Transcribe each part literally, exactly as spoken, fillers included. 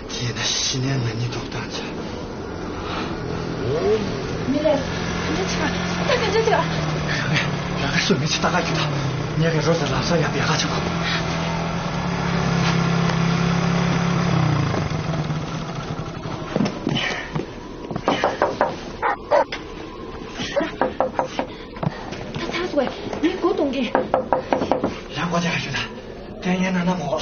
དེས་ན་ཤི་ནས་ང་གཉིས་ཐོག་བཏང་ཚེ། མི་ལས་ག་འདྲ་ཆགས། ད་ག་འདྲ་ཆགས། རང་གི་རང་གི་སུ་མི་ཚེ་ལྟ་ག་རྒྱུ་དང་། ངས་རང་རོ་ཟེར་ལམ་སང་ཡང་བེད་ཀ་ཆགས་གོ། ད་ཐག་སོང་བས་མི་མགོ་གཏོང་གི། རང་མགོ་རྒྱག་ག་རྒྱུ་དང་། ལྟས་ངན་ན་ན་མོ།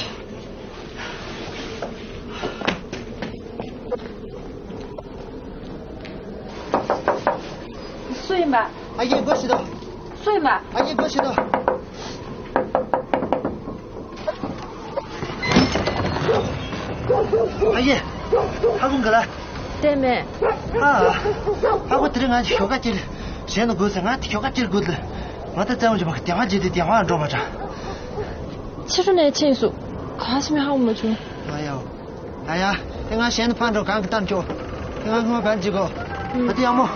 སུ་ཡིན་པ། ཨ་ཡེ་སྒོ་ཕྱེ་དང་། སུ་ཡིན་པ། ཨ་ཡེ་སྒོ་ཕྱེ་དང་། ཨ་ཡེ། ཧ་གོ་གི་ལ། བལྟས་མེད། ཨ། ཧ་གོ་དེ་རིང་ང་ཞོགས་ཀ་ཅིག་གཞན་ནས་དགོས་ཟེར། ང་དེ་ཞོགས་ཀ་ཅིག་དགོས་ལ། ང་ད་བཙན་བྱས་མ་གི་དེ་མ་བརྗེད་དེ་དེ་མ་འགྲོ་མ་དྲ། ཕྱི་དྲོ་ནས་ཕྱིན་སོང་། ག་ཟེར་མིན་ཧ་གོ་མ་བྱུང་། ང་ཡང་། ང་ཡ། དེ་ང་གཞན་ཕར་འགྲོ་གང་གི་ལྟར་འགྲོ། དེ་ང་སྔོན་བར་གཅིག་གོ། ང་དེ་ཡག་མོ།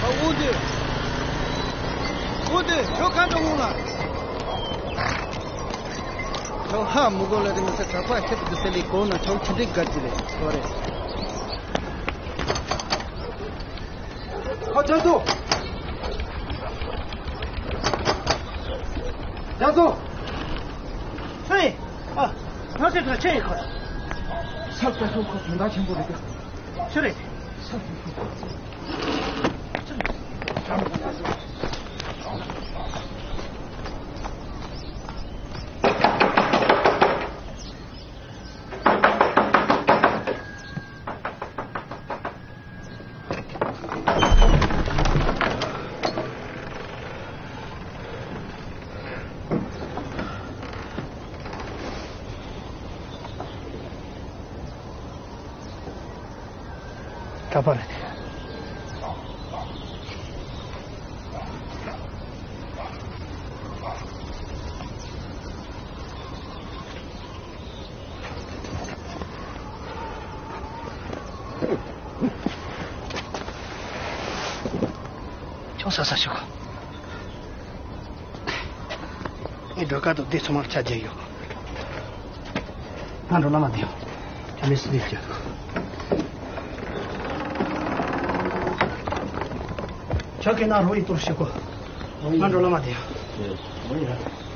ཨ། འུ་དུ། འུ་དུ། ཁྱོད་ག་འདྲ་འོང་ལ། ཁྱོད་ཧ་མི་གོ་ལ། དེ་མི་ཚེ་གྲགས་པ་ཁྱེད་དུ་སེ་ལི་གོ་ན་ཁྱོད་ཁྱི་འདྲེ་དགའ་གི་རེད། ཁོ་རེད། ཨ། རྒྱ་མཚོ། རྒྱ་མཚོ། ཧེ། ཨ། ང་ཚོས་ད་ཆེ་ཡི་ཁ། ས་ཀ་ཐོག་ཁོ་དོན་དག་ཆེན་པོ་རེད་ཀྱང་། ཆེ་རེད། ས། ད་པར། ཅུང་ཟ་ཟ་ཞུ་གོ། ངས་སྒྲོལ་དཀར་དང་སྡེ་ཚང་མར་ཆ་རྒྱག་ཡོད། ང་འགྲོ་ལ་མ་བསྡད་ཡོང་། ཁྱོད་མི་སྲིད་དེ་ཁྱོད། ཁྱོད་ཀྱི་ན་རོ་ཡི་ཏོར་ཞིག་གོ། ང་འགྲོ་ལ་མ་བསྡད་ཡོང་།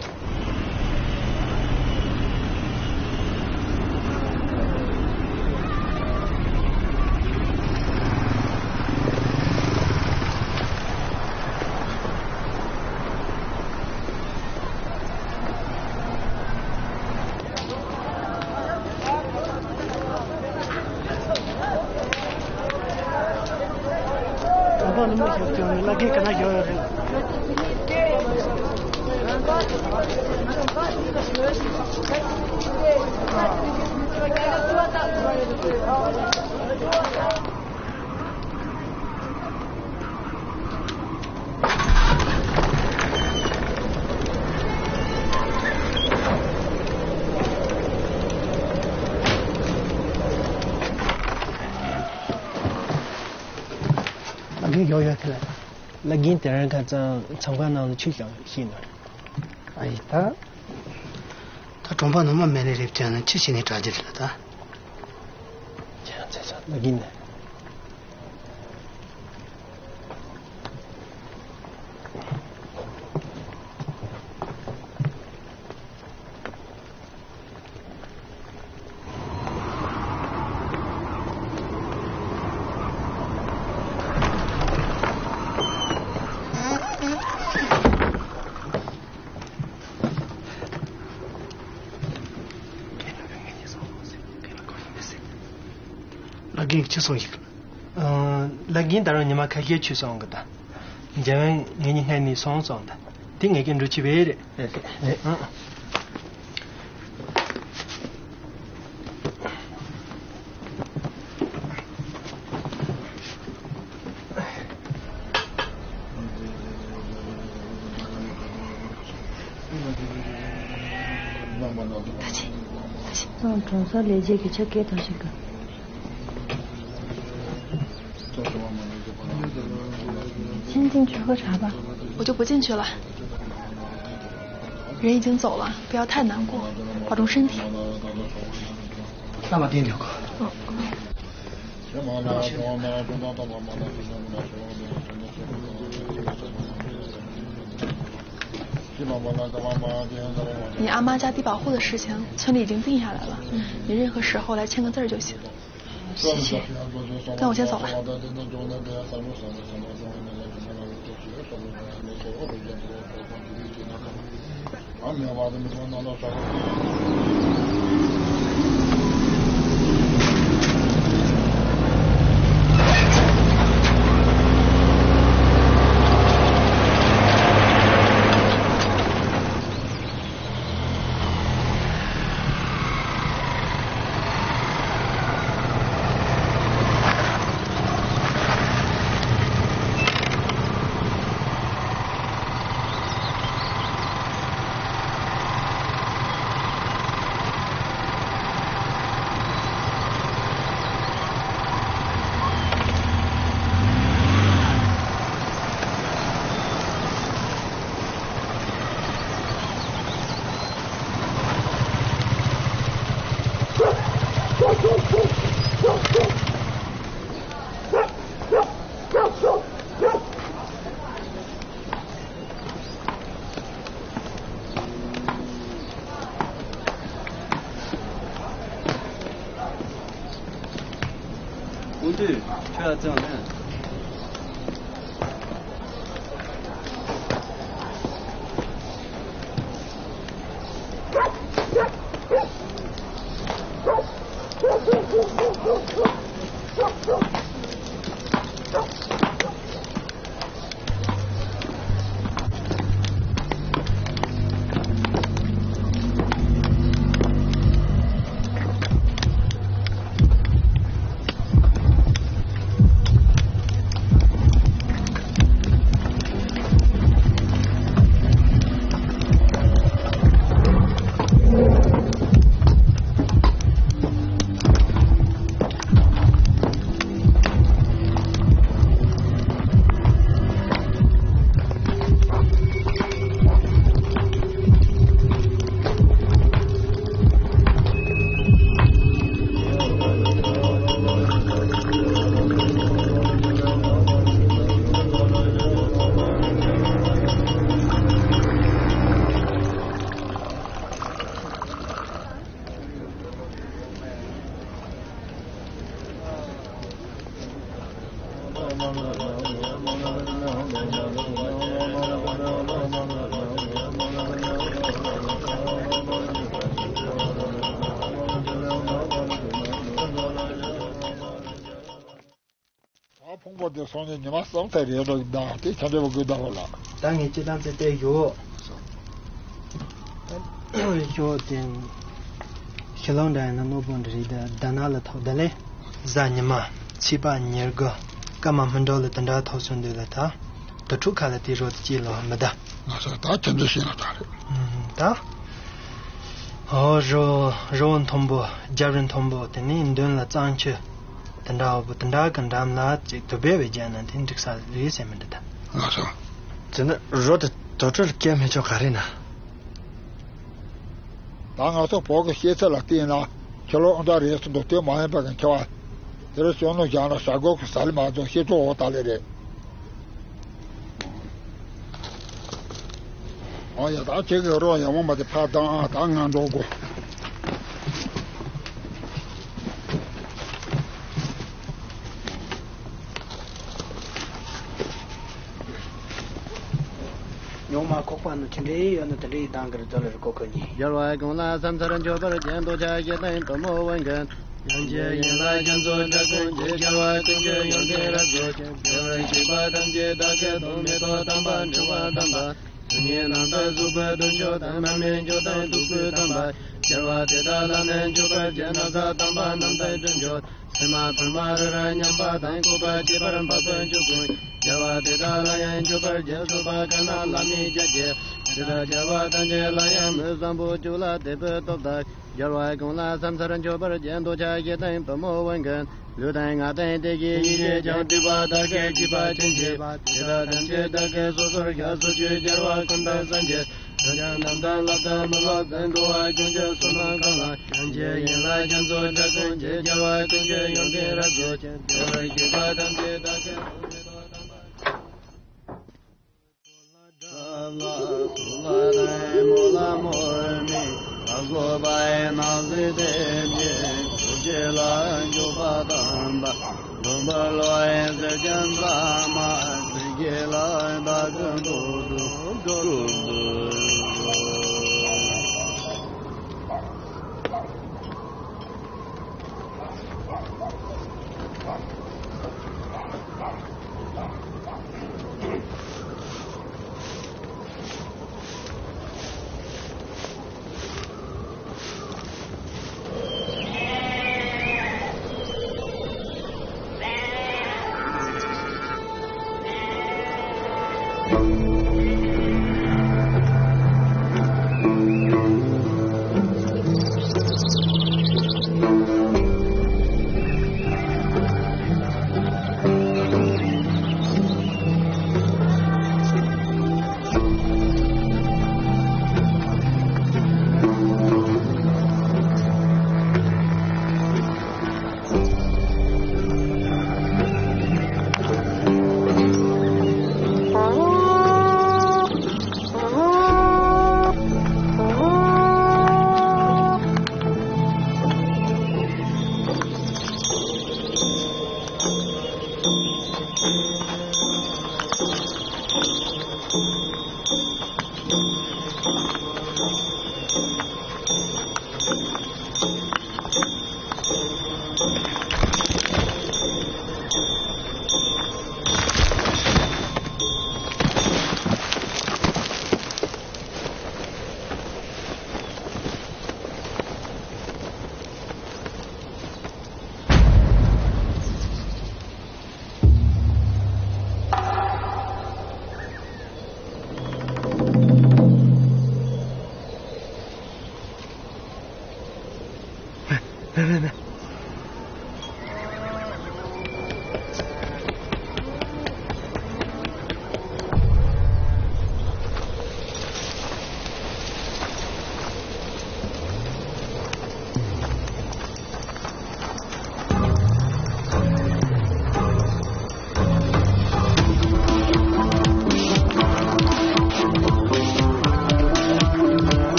དང་པོ་ནི་མི་ཞིག་བྱུང་ནས་བླ་རྒན་ག་ན་ཞོག་ཡོད་རེད། གི་ཡོང་ཡོད་ཁ་ལ། བླ་རྒན་དེ་རིང་ཁ་སང་མཚམས་ཁང་ནང་ལ་ཆུ་བཞག་ཤེས་ནོ། ཨ་ཡི་ད། ད་གྲོང་པ་ནང་མ་མེད་ལེ་རེབ་ཅན་ལ་ཆུ་ཞིག་ནས་གྲགས་ཀྱི་རེད་ལ་ད། ཁྱེད་རང་ཚེ་ས་བླ་རྒན་ནས། བླ་རྒན་ཆི་སོང་ཞིག་བླ་རྒན་ད་རུང་ཉི་མ་ཁ་ཤས་ཆུ་སོང་གི་ད། འཇམ་དབྱངས་ངེད་གཉིས་སྔ་ནས་སོང་སོང་ད། དེ་ངེད་ཀྱི་འགྲོ་ཆི་བས་རེད། རེད་རེད། ཨང་། ད་ཅི། ད་ཅི། ཨང་། གྲོང་གསར་ལས་བྱེད་ཀྱི་ཆ་སྐད་དང་ཞིག་ག 现在去喝茶吧。我就不进去了。人已经走了，不要太难过，保重身体。那么定定。嗯。你阿妈家低保户的事情，村里已经定下来了，你任何时候来签个字儿就行。 谢谢。那我先走了。ཀུན་འདུས་ཁྱོད་ལ་བརྩེ་བ་མེད། ད་ཕུང་པོ་དེ་སོང་ནས་ཉི་མ་གསུམ་ཙམ་རེད་འགྲོ་གི་འདུག་དེ་ཆ་འདྲ་བ་དགོས་འདུག་ལ། ད་ངས་སྤྱི་བཏང་ཙེ་བལྟས་ཡོད། ཞོ་དེ་ཤི་ལོང་འདྲ་ཡིན་ན་རྣོ་པོ་འདྲ་རེད། ད་ད་ན་ལ་ཐོག་ད་ལེ་གཟའ་ཉི་མ་ཚེས་པ་ཉེར་དགུ་སྐར་མ་སྨིན་གྲོལ་ལ་དེ་འདྲ་ཐོག་སོང་འདུག་ལ། ད་དུ་ཕྲུག་ཁ་ལ་དེ་རོ་དེ་སྐྱེས་ལོ་མི་ད། ང་ཚོ་ད་ཁྱེད་ཚོ་ཤེས་ན་ད་རེད། ད་ཨོ་རོ་རོ་མཐོན་པོ་རྒྱབ་རི་མཐོན་པོ་དེ་ནས་མདུན་ལ་གཙང་ཆུ། དེ་འདྲ་བ་པོ་དེ་འདྲ་གི་འགྲམ་ལ་ཅིག་དུ་བེ་བེ་རྒྱ་ན་དེ་འགྲིག་ས་རེད་ཟེར་མི་འདི་ད། ང་སོང་། དེ་ནི་རོ་དེ་དོ་སྤྲུལ་སྐད་མི་ཆོག་ག་རེ་ན། ད་ང་ཚོ་བོད་ཀྱི་ཤེས་ཚད་ལ་བལྟས་ན་ཁྱེད་ལོ་ཨང་གྲངས་རེད་ཟེར་འདུག་དེ་མ་ཡིན་པ་གི་མཁས་པ། དེ་རུ་ཅོ་ནོ་བཞག་ན་ཞྭ་སྒོ་གི་ཟ་ལི་མ་འདུག་ཤེས་ཚོ་འོ་ད་ལེ་རེད། ཨ་ཡ་ད་ཁྱེད་ཀྱི་རོ་ཡ་མོ་མ་དེ་ཕ་དང་ཨ་ད་ང་འགྲོ་དགོ། ཉོག་མ་ཁོག་པ་ནི་ཅི་འདྲའི་ཡོད་ན་དེ་འདྲའི་གདང་གི་རི་རྩ་ལ་རི་ཀོ་ཁོ་གཉིས། རྒྱལ་བ་ཀུན་ལ་ཕྱག་འཚལ་མཆོད་པར་བགྱི། འདོད་ཆགས་ཞེ་སྡང་གཏི་མུག་དབང་མཁན། ཡང་ཅིན་ཡན་ལག་རྒྱ་མཚོ་འཇིག་དགོངས་ཀྱི། རྒྱལ་བ་ཀུན་གྱི་ཡོན་ཏན་རབ་རྫོགས་ཤིང་། བདེ་བར་གཤེགས་པ་ཐམས་ཅད་བདག་གིས་མཐོང་། མི་ཐོག་དམ་པ་འབྲིང་བ་དམ་པ། སེམས་ཉིད་རྣམ་དག་གཟུགས་པོའི་དོན་མཆོག་དང་། མ་རྨོས་འགྱུར་དང་སྟུག་པོའི་དམ་པ། རྒྱལ་བ་དེ་དག་ལ་ནི་མཆོད་པར་བགྱི། ན་བཟའ་དམ་པ་རྣམ་དག་སྤྲིན་མཆོག་སེམས་མ་ཕམ་པ་རི་རབ་མཉམ་པ་དང་། བཀོད་པ་ཁྱད་པར་འཕགས་པའི་འབྱུང་ཁུངས། རྒྱལ་བ་དེ་དག་ལ་ཡང་མཆོད་པར་བགྱི། གསོལ་བ་དཀར་ནག་ལྷ་མིའི་ཞལ་གྱིས། དེ་ལྟར་རྒྱལ་བ་ཐམས་ཅད་ལ་ཡང་། མོས་བཟང་པོ་ཕྱོགས་ལ་དད་པའི་སྟོབས་དང་། རྒྱལ་བ་ཀུན་ལ་ཕྱག་འཚལ་མཆོད་པར་བགྱི། འདོད་ཆགས་ཞེ་སྡང་གཏི་མུག་དབང་མཁན། ལུས་དང་ངག་དང་ཡིད་ཀྱི་ཡེ་ཤེས་ཀྱང་། སྡིག་པ་དག་གིས་བགྱིས་པ་ཅན་གྱི། དེ་དག་ཐམས་ཅད་བདག་གིས་སོ་སོར་བཤགས། སོ་སོའི་རྒྱལ་བ་ཀུན་དང་སངས་རྒྱས། སེམས་ཅན་རྣམས་དང་བསླབ་དང་མི་སློབ་དང་། འགྲོ་བ་ཀུན་གྱི་བསོད་ནམས་གང་ལ། ཡང་ཅིན་ཡན་ལག་རྒྱ་མཚོ་འཇིག་དགོངས་ཀྱི། རྒྱལ་བ་ཀུན་གྱི་ཡོན་ཏན་རབ་རྫོགས་ཤིང་། བདེ་བར་གཤེགས་པ་ཐམས་ཅད་བདག་གིས་མཐོང་། མི་ཐོག་དམ་པ།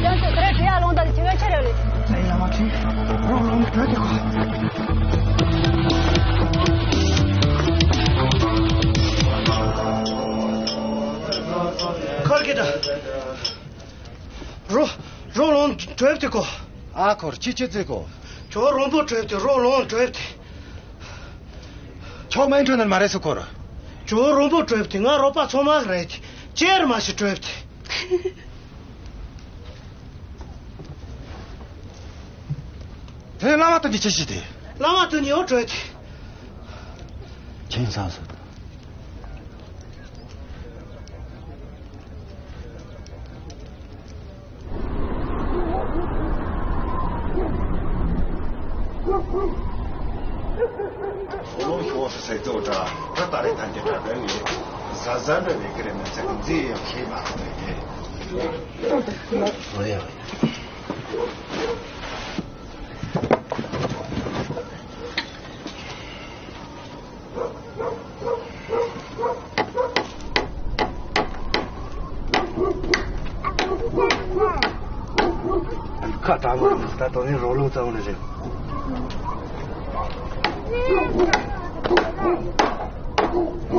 ཡང་ཚོ་ཁ་ར་བྲིས་ཡ་ལོང་དང་ཁྱི་ངན་ཆེ་རེ་ལེ། ཨེ་ཡ་མ་ཁྱི། རོགས་ལོང་བྲོས་ཏེ་གོ། ཁར་གི་ད། རོ། རོ་ལོང་བྲོས་ཏེ་གོ། ཨ་ཁོར་ཅི་ཅི་ཙི་གོ། ཇོ་རོང་པོ་བྲོས་ཏེ་རོ་ལོང་བྲོས་ཏེ། ཁྱོད་མེན་ཁྲོ་ནར་མ་རེད་སུ་ཁོར། ཇོ་རོང་པོ་བྲོས་ཏེ་ང་རོགས་པ་ཚང་མ་རེད་ཅེར་མ་ཞིག་བྲོས་ཏེ། དེ་བླ་མ་དུ་ནི་ཅི་ཞིག་དེ། བླ་མ་དུ་ནི་འོ་བྲོས་ཏེ། ཁྱེད་ཚང་སུ། ཚིག་ཐོག་དྲ་ད་ད་རེས་ཐམས་ཅད་དྲ་འདྲ་ངས་གཟའ་གཟའ་འདྲ་བའི་ཀི་རེ་མི་ཚེ་གི་མཛེས་ཡག་ཤེས་མ་ཐུབ་པའི་གི། ཁ་གྲག་མ་རེད། ད་དོ་ནི་རོ་ལུང་རྩ་བ་ནས་རེད།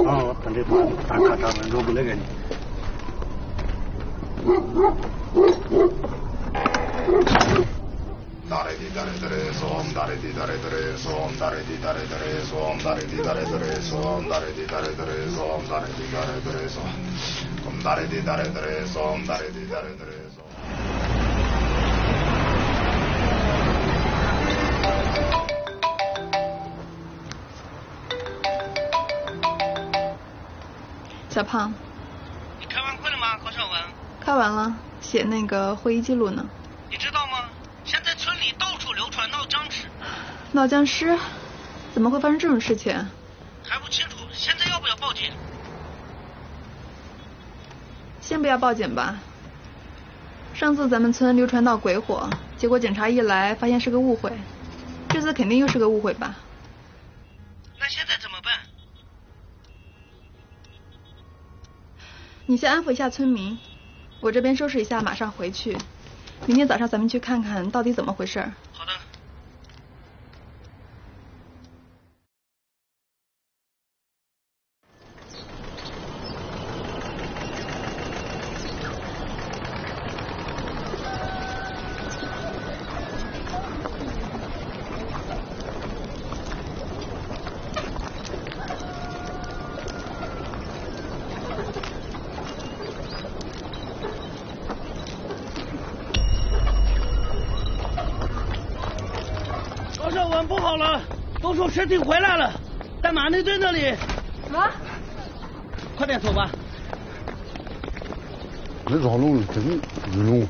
ཨ་ད་འདྲེ་མ་ད་ཁ་གྲག་མ་འགྲོ་དགོས་ལེ་ག་ནི། ད་རེ་དེ་ད་རེ་ད་རེ་སོ། ད་རེ་དེ་ད་རེ་ད་རེ་སོ། ད་རེ་དེ་ད་རེ་ད་རེ་སོ། ད་རེ་དེ་ད་རེ་ད་རེ་སོ། ད་རེ་དེ་ད་རེ་ད་རེ་སོ། ད་རེ་དེ་ད་རེ་ད་རེ་སོ། ད་རེ་དེ་ད་རེ་ད་རེ་སོ། ད་རེ་དེ་ད་རེ་ད་རེ་སོ། 小胖，你开完会了吗，高少文？开完了，写那个会议记录呢。你知道吗？现在村里到处流传闹僵尸。闹僵尸？怎么会发生这种事情？还不清楚，现在要不要报警？先不要报警吧。上次咱们村流传闹鬼火，结果警察一来，发现是个误会。这次肯定又是个误会吧？那现在怎么办？你先安抚一下村民，我这边收拾一下，马上回去。明天早上咱们去看看到底怎么回事儿。好的。 高少文不好了，都说尸体回来了，在马内队那里。什么？快点走吧。你找弄的，这个鱼弄、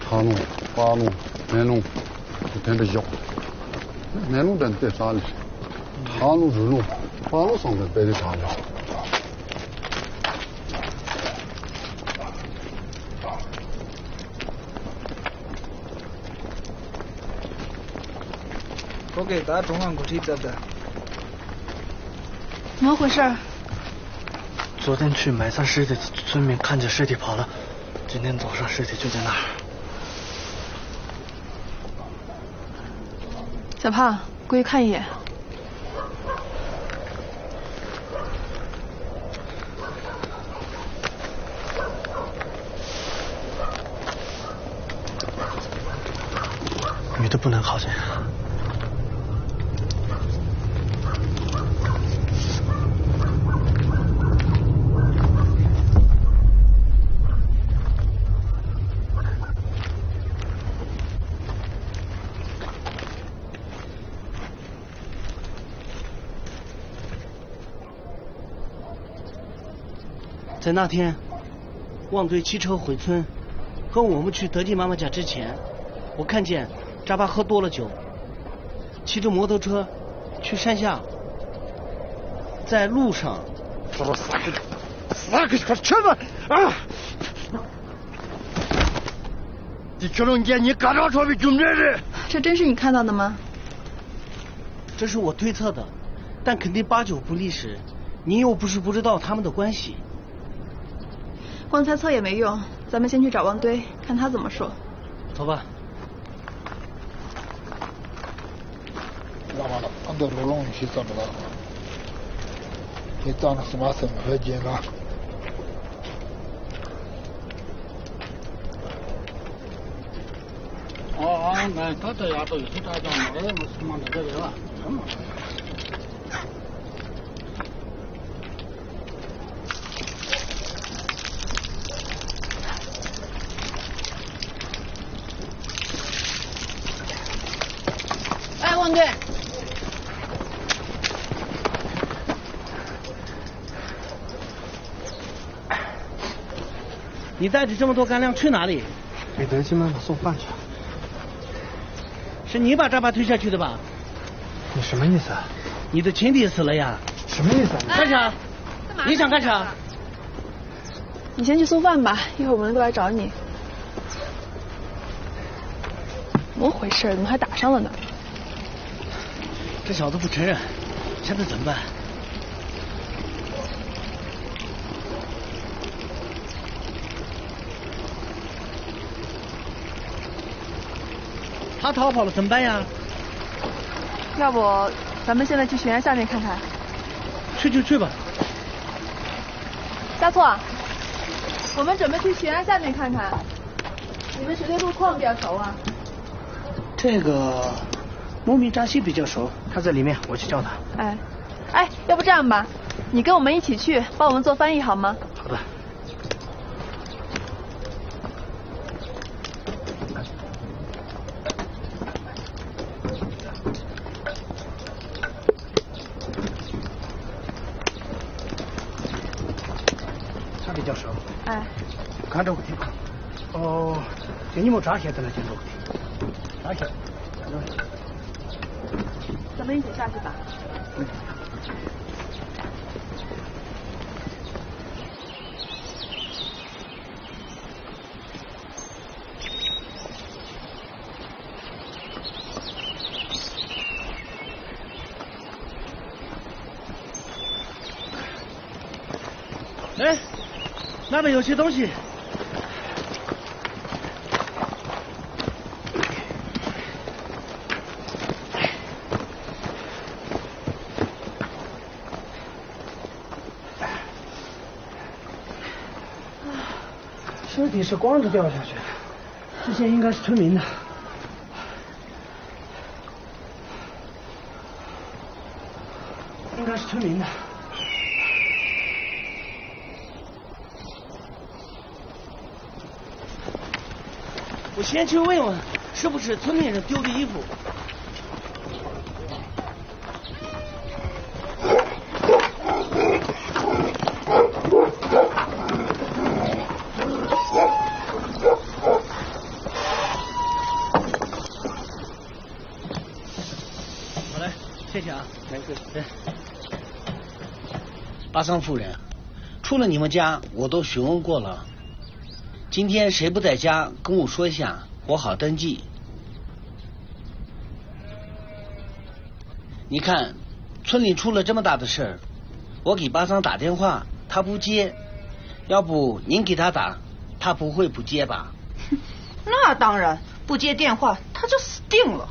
茶弄、八弄、梅弄，就跟着要。梅弄真得啥了？茶弄、鱼弄、八弄上面背的茶了。 ཁོ་གིས་ད་གྲོང་ང་འགོ་ཁྲིད་བཏབ་ད། 怎么回事儿？昨天去埋葬尸体的村民看见尸体跑了，今天早上尸体就在那儿。小胖，过去看一眼。 女的不能靠近。 在那天，旺堆骑车回村，跟我们去德记妈妈家之前，我看见扎巴喝多了酒，骑着摩托车去山下，在路上， ཁྱོད་རང་ས་ཁུལ་ས་ཁུལ་ཁར་ཆོད་པ་ཨ། འདི་ཁྱོད་རང་རྒྱལ་ཉིད་ག་རང་འཕྲོག་པའི་རྒྱུ་འབྲས་རེད། 这真是你看到的吗？这是我推测的，但肯定八九不离十，你又不是不知道他们的关系。光猜测也没用，咱们先去找旺堆，看他怎么说。走吧。 བླ་མ་ལགས། ཨ་མདོ་རོ་ལོང་ཡིན་ཤེས་ཙམ་ལ། དེ་ཙམ་ལ་སུ་མ་སེམས་ཧོད་རྒྱན་ལ། ཨ་ཨ་ངས་ད་ལྟ་ཡག་པོ་ཡོད་ཚད་ཀྱང་མ་རེད་མ་སུ་མ་འདྲ་འདྲ་རེད་ལ། ཨ་དབང་འདུས། 你带着这么多干粮去哪里？给德基妈妈送饭去。是你把扎巴推下去的吧？你什么意思啊？你的情敌死了呀！什么意思啊？干啥？你想干啥？你先去送饭吧，一会儿我们过来找你。怎么回事？怎么还打上了呢？这小子不承认，现在怎么办？他逃跑了怎么办呀？要不咱们现在去悬崖下面看看？去就去吧。大错，我们准备去悬崖下面看看。你们谁对路况比较熟啊？这个牧民扎西比较熟，他在里面，我去叫他。哎，哎，要不这样吧，你跟我们一起去，帮我们做翻译好吗？好的。他比较熟。哎。看这个地方。哦，就你们扎西在那建筑的，扎西。咱们一起下去吧。哎，那边有些东西。尸体是光着掉下去的，这些应该是村民的，应该是村民的。我先去问问，是不是村里人丢的衣服？好嘞，谢谢啊。没事。对。巴桑夫人，除了你们家，我都询问过了。今天谁不在家，跟我说一下，我好登记。你看，村里出了这么大的事儿，我给巴桑打电话，他不接，要不您给他打，他不会不接吧？那当然，不接电话他就死定了。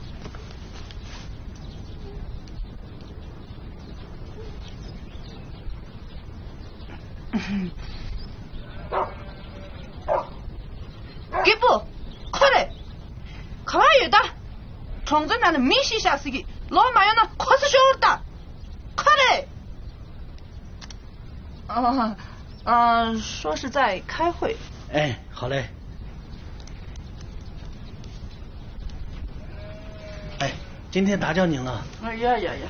རྒད་པོ། ཁོ་རེད། ག་བ་ཡོད་ད། གྲོང་ཚོའི་ནང་ནས་མི་ཤི་ཤག་ཟེར་གི། ལོག་མ་ཡོང་ན་ཁོ་ཚོ་ཤོར་ད། ཁོ་རེད། ཨ། ཨ། 说是在开会。哎，好嘞。哎，今天打搅您了。哎呀呀呀，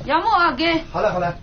杨木啊，给。好嘞，好嘞。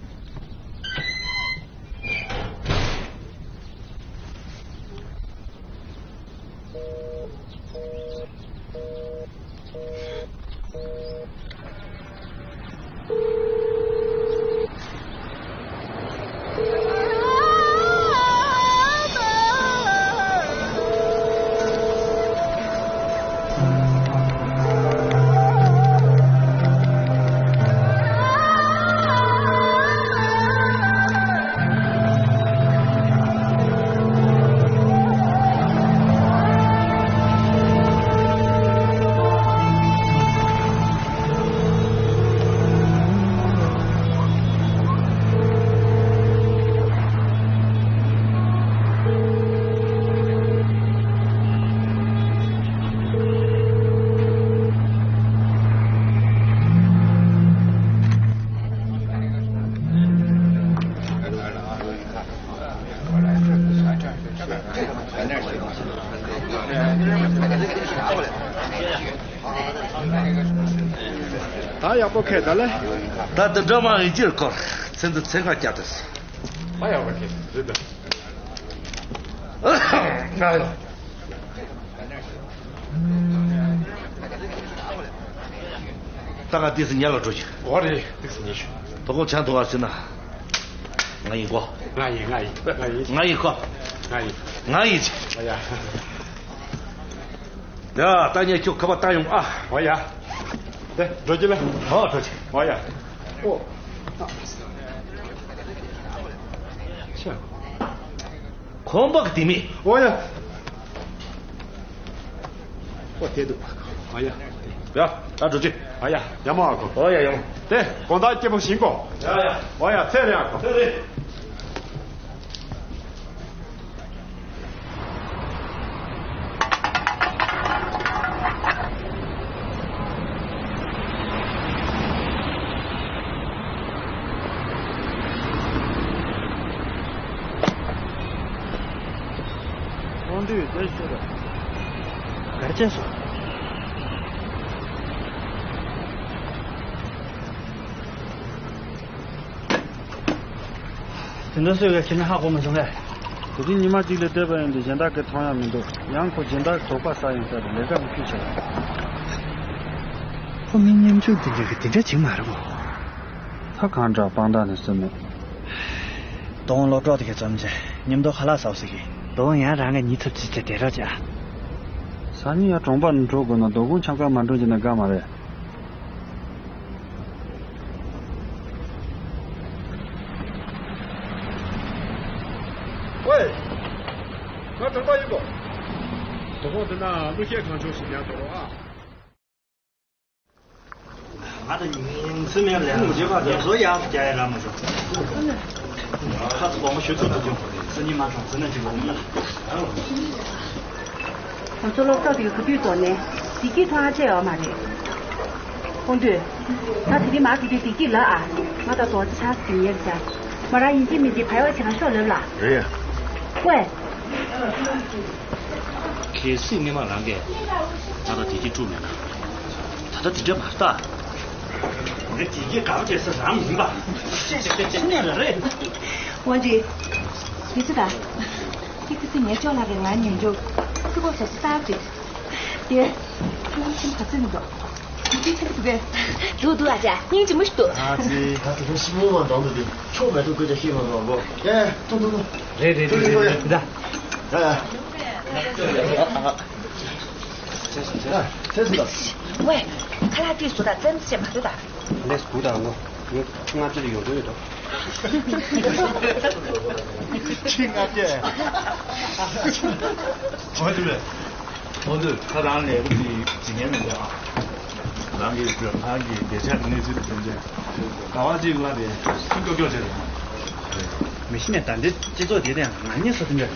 ད་ཡག་པོ་ཁེལ་ད་ལེ། ད་དེ་འདྲ་མ་ཡིན་ཅིར་སྐོར་ཚེ་འདི་ཚེ་ཁ་བསྐྱལ་ཏེ། ད་ཡག་པོ་ཁེལ་རེད་ད། ང་ཡོ། ད་ང་ཏིག་སི་ཉལ་ལ་འགྲོ་ཞིག་འོ་རེད། ཏིག་སི་ཉལ་ཞུ། དོ་དགོང་ཆང་འཐུང་བ་ཟིན་ན། ང་ཡིན་གོ། ང་ཡིན། ང་ཡིན། ང་ཡིན། ང་ཡིན་གོ། ང་ཡིན། ང་ཡིན། ཨ་ཡ། ཡ། ད་ངས་ཁྱོད་ཁ་པར་བཏང་ཡོང་ཨ། ཨོ་ཡ། དེ་འགྲོ་གི་ལ། ཨོ་འགྲོ་གི། ཨོ་ཡ། ཨོ། ཁོམ་པ་གི་དེ་མེད། ཨོ་ཡ། ཨོ་དེ་འདུག་ཨོ་ཡ། ཡ། ད་འགྲོ་གི། ཨོ་ཡ། ཡ་མོ་ཨ་ཁོ། ཨོ་ཡ་ཡ་མོ། དེ་དགོང་དག་སྐྱིད་པོ་ཞིག་གོ། ཡ་ཡ། ཨོ་ཡ། ཚེ་རིང་ཨ་ཁོ། ཚེ་རིང་། ཁོང་དུས་དེ་ཤོད་དང་། གར་ཆེན་སོང་། དེ་འདྲ་སུས་ཀྱང་ཁྱེད་ནི་ཧ་གོ་མ་བྱུང་ངས། དེ་རིང་ཉི་མ་གཅིག་ལས་བསྡད་པ་ཡིན་དུས་གཞན་དག་གིས་མཐོང་ཡག་མི་འདུག་ཡང་ཁོ་སྦྱིན་བདག་གི་དོགས་པ་ཟ་ཡིན་ས་རེད། ལས་ཀ་མི་ཁྱུག་ཆེ། ཁོ་མི་སྙོམ་ཆུང་དེ་འདྲ་གི་དེ་འདྲ་བྱེད་མ་རེད་མོ། ད་གང་འདྲ་དཔང་རྟགས་ནི་སུ་མེད། དོང་ལོ་ཀྲོག་དེ་གའི་རྩོམ་ཆེ། མཉམ་དུ་ཁ་ལག་ཟ་ཟེར་གི། དོང་ཡང་རང་གི་ཉི་ཚབ་ཅིག་བྱས་དེ་རོགས་བྱ། སང་ཉིན་ཡང་གྲོང་པ་ནས་འགྲོ་དགོས་ན་དོ་དགོང་འཆམ་ཁ་མ་འགྲོ་རྒྱུ་ན་དགའ་མ་རེད། ཝེ། ང་གྲོང་པ་ཡིན་པ། དོ་དགོང་དེ་ན་གླུ་གཞས་གང་བྱུང་ཞིག་ཉར་འགྲོ་རོགས་ཨ། ང་དང་ཉིན་མཚན་མེད་ལས་ངུ་རྗེས་པ་དེ་བཟོ་ཡག་རྒྱ་ཡ་ར་མ་བཟོ། ཁ་ཚ་དགོང་མོ་ཞུ་ཚུགས་ཐུབ་བྱུང་། སང་ཉིན་མ་གྲོང་ཚོ་ན་ཅིག་ལོག་མི་ལ། ཁོང་ཚོ་སློབ་གྲོགས་དེ་ག་དུས་ཐོག་ནས་བདེ་སྐྱིད་ཐོག་ཨ་ཆད་ཡོད་མ་རེད། ཁོང་དུས། ད་དེ་རིང་མ་གི་དུས་བདེ་སྐྱིད་ལ་ཨ། ང་ད་དོག་ཅི་ཆགས་ཟིན་ཡས་བྱ། མ་ར་ཡིན་གཅིག་མིན་གཅིག་བལ་བ་ཆེ་ན་ཤོག་ལེབ་ལ། རེད། ཝེ། གལ་སྲིད་སྔས་མ་རང་གིས་ང་དང་བདེ་སྐྱིད་བསྐྲུན་མེད་ན། ད་ལྟ་འདི་འདྲ་མ་རེད་ད། ངས་བདེ་སྐྱིད་དགའ་བྱེད་ས་རང་མིན་པ། ཤེས་ཤེས་ཤེས་ཤེས་ནས་རེད། ཝང་ཅི། དེ་ཚོ་ད། ཁྱེད་ཀྱི་སེམས་ཉེར་ལྕོག་ལ་རེ་ང་ཉན་འཇོག་ཚིག་གོ་ས་སུ་ས་ཅིག་དེ། ཁྱོད་ཁྱིམ་ག་ཚོད་མི་འདུག་ཁྱིམ་ཚོད་འདུག་གས། འདུག་འདུག་ཨ་ཅག་སྙིང་རྗེ་མོ་ཞིག་འདུག་ཨ་ཙི། ད་དེ་ཚོ་ཤི་མོ་མ་འདང་འདུག་དེ་ཆོག་མེད་ཐུག་སྐད་ཆ་ཤེས་མ་འདང་གོ། ཨེ་ཐུག་ཐུག་ཐུག་རེད་རེད་རེད་རེད་རེད་ད། ཡ་ཡ། ཚེ་སུ་ད། ཝེ། ཁ་ལག་དེ་བཟོ་ད་བཙན་ཚེ་མ་བཟོ་ད། ལས་སྒུག་དང་ངོ་། ངས་ལྔ་བཅུ་ཡོང་འདོད་ཡོད་དོ། ཁྱི་ལྔ་བརྒྱ། ཁོང་ཚོས་ཁོང་ཚོས་ད་རང་ལས་ཀ་དེ་བྱེད་མཁན་མི་འདུག་ཨ། རང་གི་མགྲོན་ཁང་གི་བདེ་འཇགས་ཀྱི་གནས་ཚུལ་དེ་དོན་ཚན་ག་བ་གཅིག་ལ་དེ་སུ་ཀྱོག་ཀྱོག་བྱས་རེད། མི་ཤི་ནས་ད་འདི་སྤྱི་ཚོགས་དེ་དེ་ང་གཉིས་སུ་དེ་འདྲ་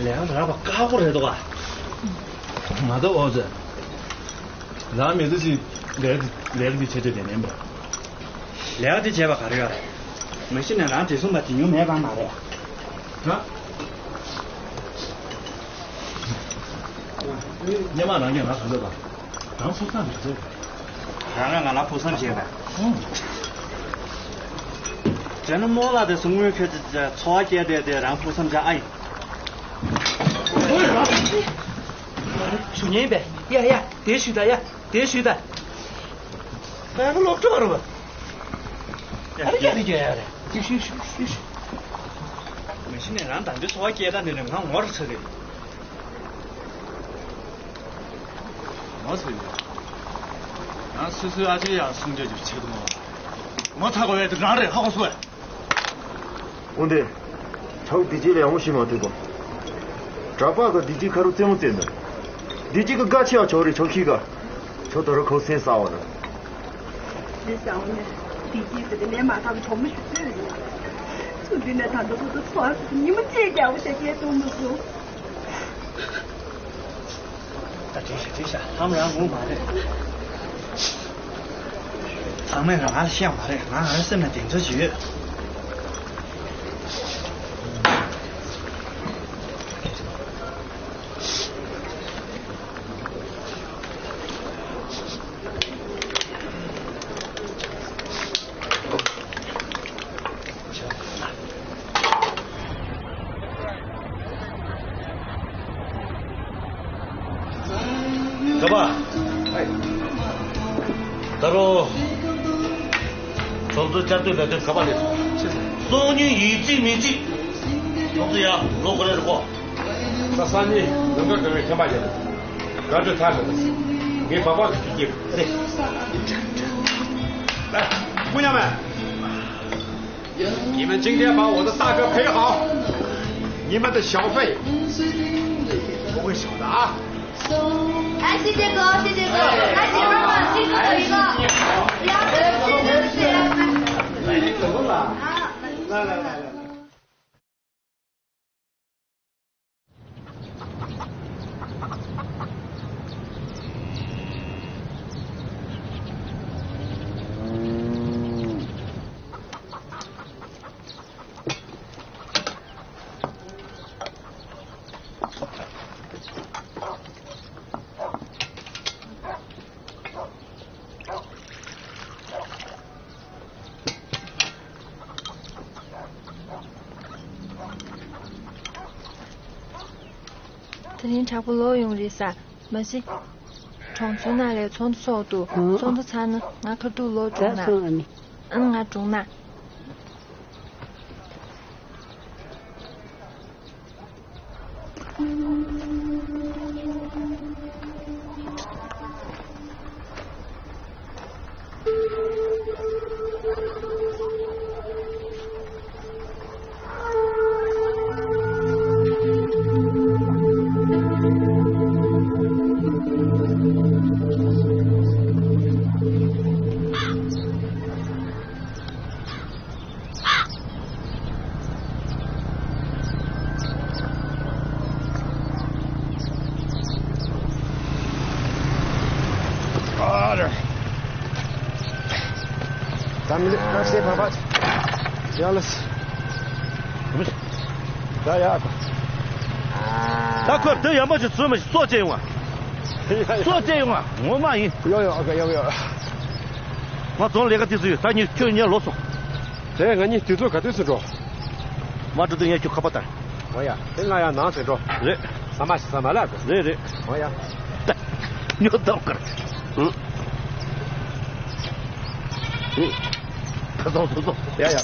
ལས་ཀ་རག་པ་དཀའ་པོ་རེད་འདུག་ཨ། མ་གཏོགས་ཨོ་ཙེ། རང་མི་ཚེ་གཅིག་ལས་ལས་ཀ་དེ་བྱེད་དེ་ནས་མེད། ལས་ཀ་དེ་བྱས་པ་ག་རེ་ཡོད། མ་གཞི་ནས་རང་བདེ་སྲུང་པ་དེ་ཉུང་མེད་པ་མ་རེད། ན། སྔས་མ་རང་གིས་ང་ག་འདོད་པ། རང་ཕུགས་བསམ་རེད་ཟེར། རང་གིས་ང་ལ་ཕུགས་བསམ་བྱས་པས། ཨང་། བྱས་ན་རྨོ་ལགས་དེ་ཚོ་དངུལ་ཁྱེར་ཏེ་འཚོ་བ་སྐྱེལ་བསྡད་དེ་རང་ཕུགས་བསམ་བྱ་ཨ་ཡིན། ཞུ་ཉན་པས། ཡ་ཡ་དེ་ཞུ་ད་ཡ། དེ་ཞུས་ད། ད་ང་སློབ་གྲོགས་རེད་པ། ཨ་རེ་ཡ་རེ་ཡ་ཡ་རེ། ཞུ་ཞུ་ཞུ་ཞུ། མ་གཞི་ནས་རང་ད་འདི་འཚོ་བ་སྐྱེལ་སྟངས་དེ་ནས་ང་ངོ་ར་ཚ་རེད། ངོ་ཚ་ཡོད། ང་སོ་སོའི་ཨ་ཅེ་ཡང་སྲུང་སྐྱོབ་ཀྱི་ཆེད་དུ་མ། ངོ་ཚ་དགོས་པའི་དེ་རང་རེད་ཧ་གོ་སོང་ངས། འོན་ཏེ། ཁྱོད་བདེ་སྐྱིད་ལ་ཡག་མོ་ཞིག་མ་ཐུབ་པ། གྲྭ་པ་ག་བདེ་སྐྱིད་ཁ་རུ་རྩེད་མོ་རྩེད་འདུག་བདེ་སྐྱིད་ག་དགའ་ཆེ་བ་ཆོག་རེད་ཆོག་ཤིག་ག་ཁྱོད་ད་རུང་ཁོ་སེམས་གསར་བ་ན། དེ་བྱ་བ་ནས་བདེ་སྐྱིད་ཟེར་ཏེ་ལས་མ་ཐག་གི་གྲོགས་མོ་ཞིག་བཙལ་རེད། ཚུལ་འདི་ནས་ད་ལྟ་ཁོ་ཚོ་འཚོ་བ་ཉི་མ་གཅིག་རྒྱག་པ་ཞིག་སྐྱེལ་ཐུབ་མི་སོང་། ད་བྲིས་ཤག་བྲིས་ཤག་ལྷམ་རང་ངོ་མ་རེད། ཚང་མས་རང་ལ་བཤད་མ་རེད། ང་ང་སེམས་ན་གདེང་ཚོད་ཅིག་ཡོད། ག་པ། ད་རུང་། ཚོགས་གཙོ་བཅའ་སྡོད་ལས་དོན་ག་པ་ལས་སོང་། གཏོང་ཉེན་ཡིན་གཅིག་མིན་གཅིག་ལོག་ཏུ་ཡ་ལོག་གོ་རེ་རོགས་གོ། ས་ས་ནི་ལུང་པ་གང་བའི་ཁྱམས་པ་ཡིན། ག་འདྲ་ཐག་རེད། ངའི་བག་པ་གི་ཁྱི་རེད། ལ་སྐུ་ཉམས་མེད། 你们今天把我的大哥陪好，你们的小费不会少的啊。哎，谢谢哥，谢谢哥，哎，姐妹们，这个有一个，谢谢，谢谢，谢谢。怎么了？啊，来来来来来。 དེ་རིང་དྲག་པོ་ལོག་ཡོང་རེད་ས། མ་གཞི། གྲོང་ཚོའི་ནང་ལ་ཚོགས་འདུ་ཚོགས་འདུག་ཚོགས་འདུ་ཚར་ན་ང་ཁ་ཐུག་ལོག་འགྲོ་ན། ཨ་ནི་ང་འགྲོ་ན། ད་མི་ལེགས་ཀ་ཤེས་བ་བ། ཡ་ལ་སི། ད་ཡ། ད་ཁོ་དེ་ཡ་མ་ཅིག་བཟོས་མ་ཞིག་སྲོག་བཅད་ཡོང་བ། སྲོག་བཅད་ཡོང་བ་ངོ་མ་ཡིན། ཡོ་ཡོ་ཨ་ཀ་ཡོ་ཡོ། ང་རྫོང་ལས་ཀ་དེ་ཚོ་ཡོད་ད་ཉིན་ཁྱོད་ཉལ་ལོག་སོང་། དེ་ང་གཉིས་དུས་ཚོད་ག་དུས་སུ་འགྲོ། མ་འགྲོ་དུས་ངས་ཁྱོད་ཁ་པར་བཏང་། འོ་ཡ། དེ་ང་ཡང་ནང་ཚེ་འགྲོ། རེད། ས་མ་ཤི་ས་མ་ལ་དགོས། རེད་རེད། འོ་ཡ། ཉོ་ཐབས་ཀར། ཨུ། ཨུ། ད་སོང་སོང་སོང་། ཡ་ཡ།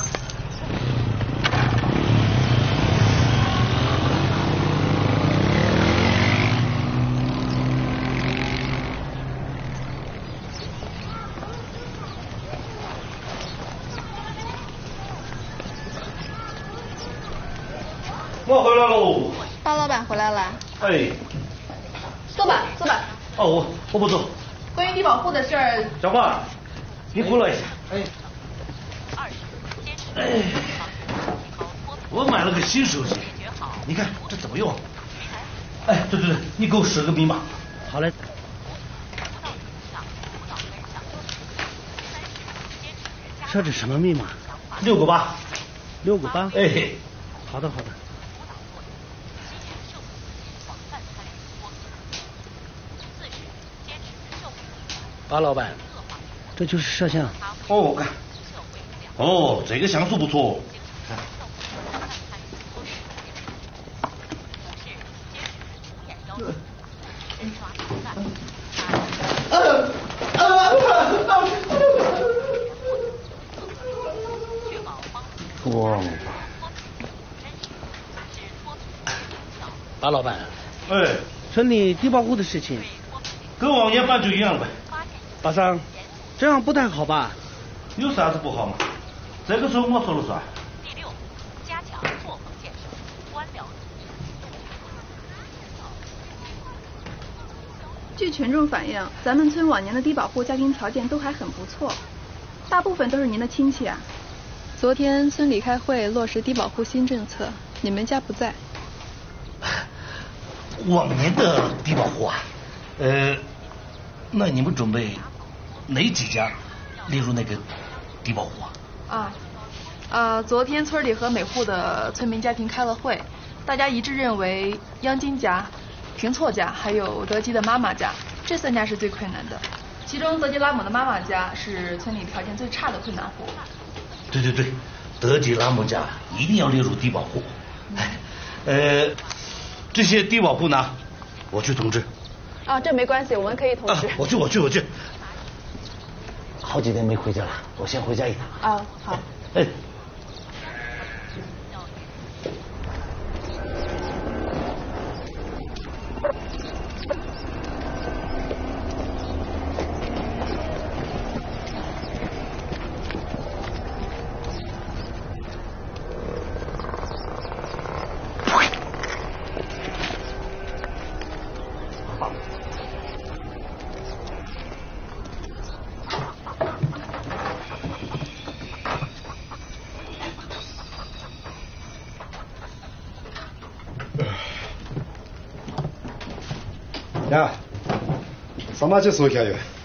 我回来喽。包老板回来了。哎。坐吧，坐吧。哦，我我不坐。关于低保户的事儿，小胖，你过来一下。哎。哎，我买了个新手机，你看这怎么用？哎，对对对，你给我使个密码。好嘞。 设置什么密码？六个八。六个八？哎。好的，好的。巴老板，这就是摄像。哦，我看。哦，这个像素不错。 王八。巴老板，哎。村里低保户的事情，跟往年办就一样了呗。巴桑，这样不太好吧？有啥子不好嘛？这个时候我说了算。第六，加强作风建设，官僚 据群众反映，咱们村往年的低保户家庭条件都还很不错，大部分都是您的亲戚啊。昨天村里开会落实低保户新政策，你们家不在。往年的低保户啊，呃，那你们准备哪几家列入那个低保户啊？ 啊，呃，昨天村里和每户的村民家庭开了会，大家一致认为央金家、平措家还有德吉的妈妈家这三家是最困难的。其中德吉拉姆的妈妈家是村里条件最差的困难户。对对对，德吉拉姆家一定要列入低保户。哎，呃，这些低保户呢，我去通知。啊，这没关系，我们可以通知。啊，我去，我去，我去。好几天没回家了，我先回家一趟。啊，好。哎。ཡ། ཟ་མ་ཅིག་བཟོས་བཞག་ཡོད།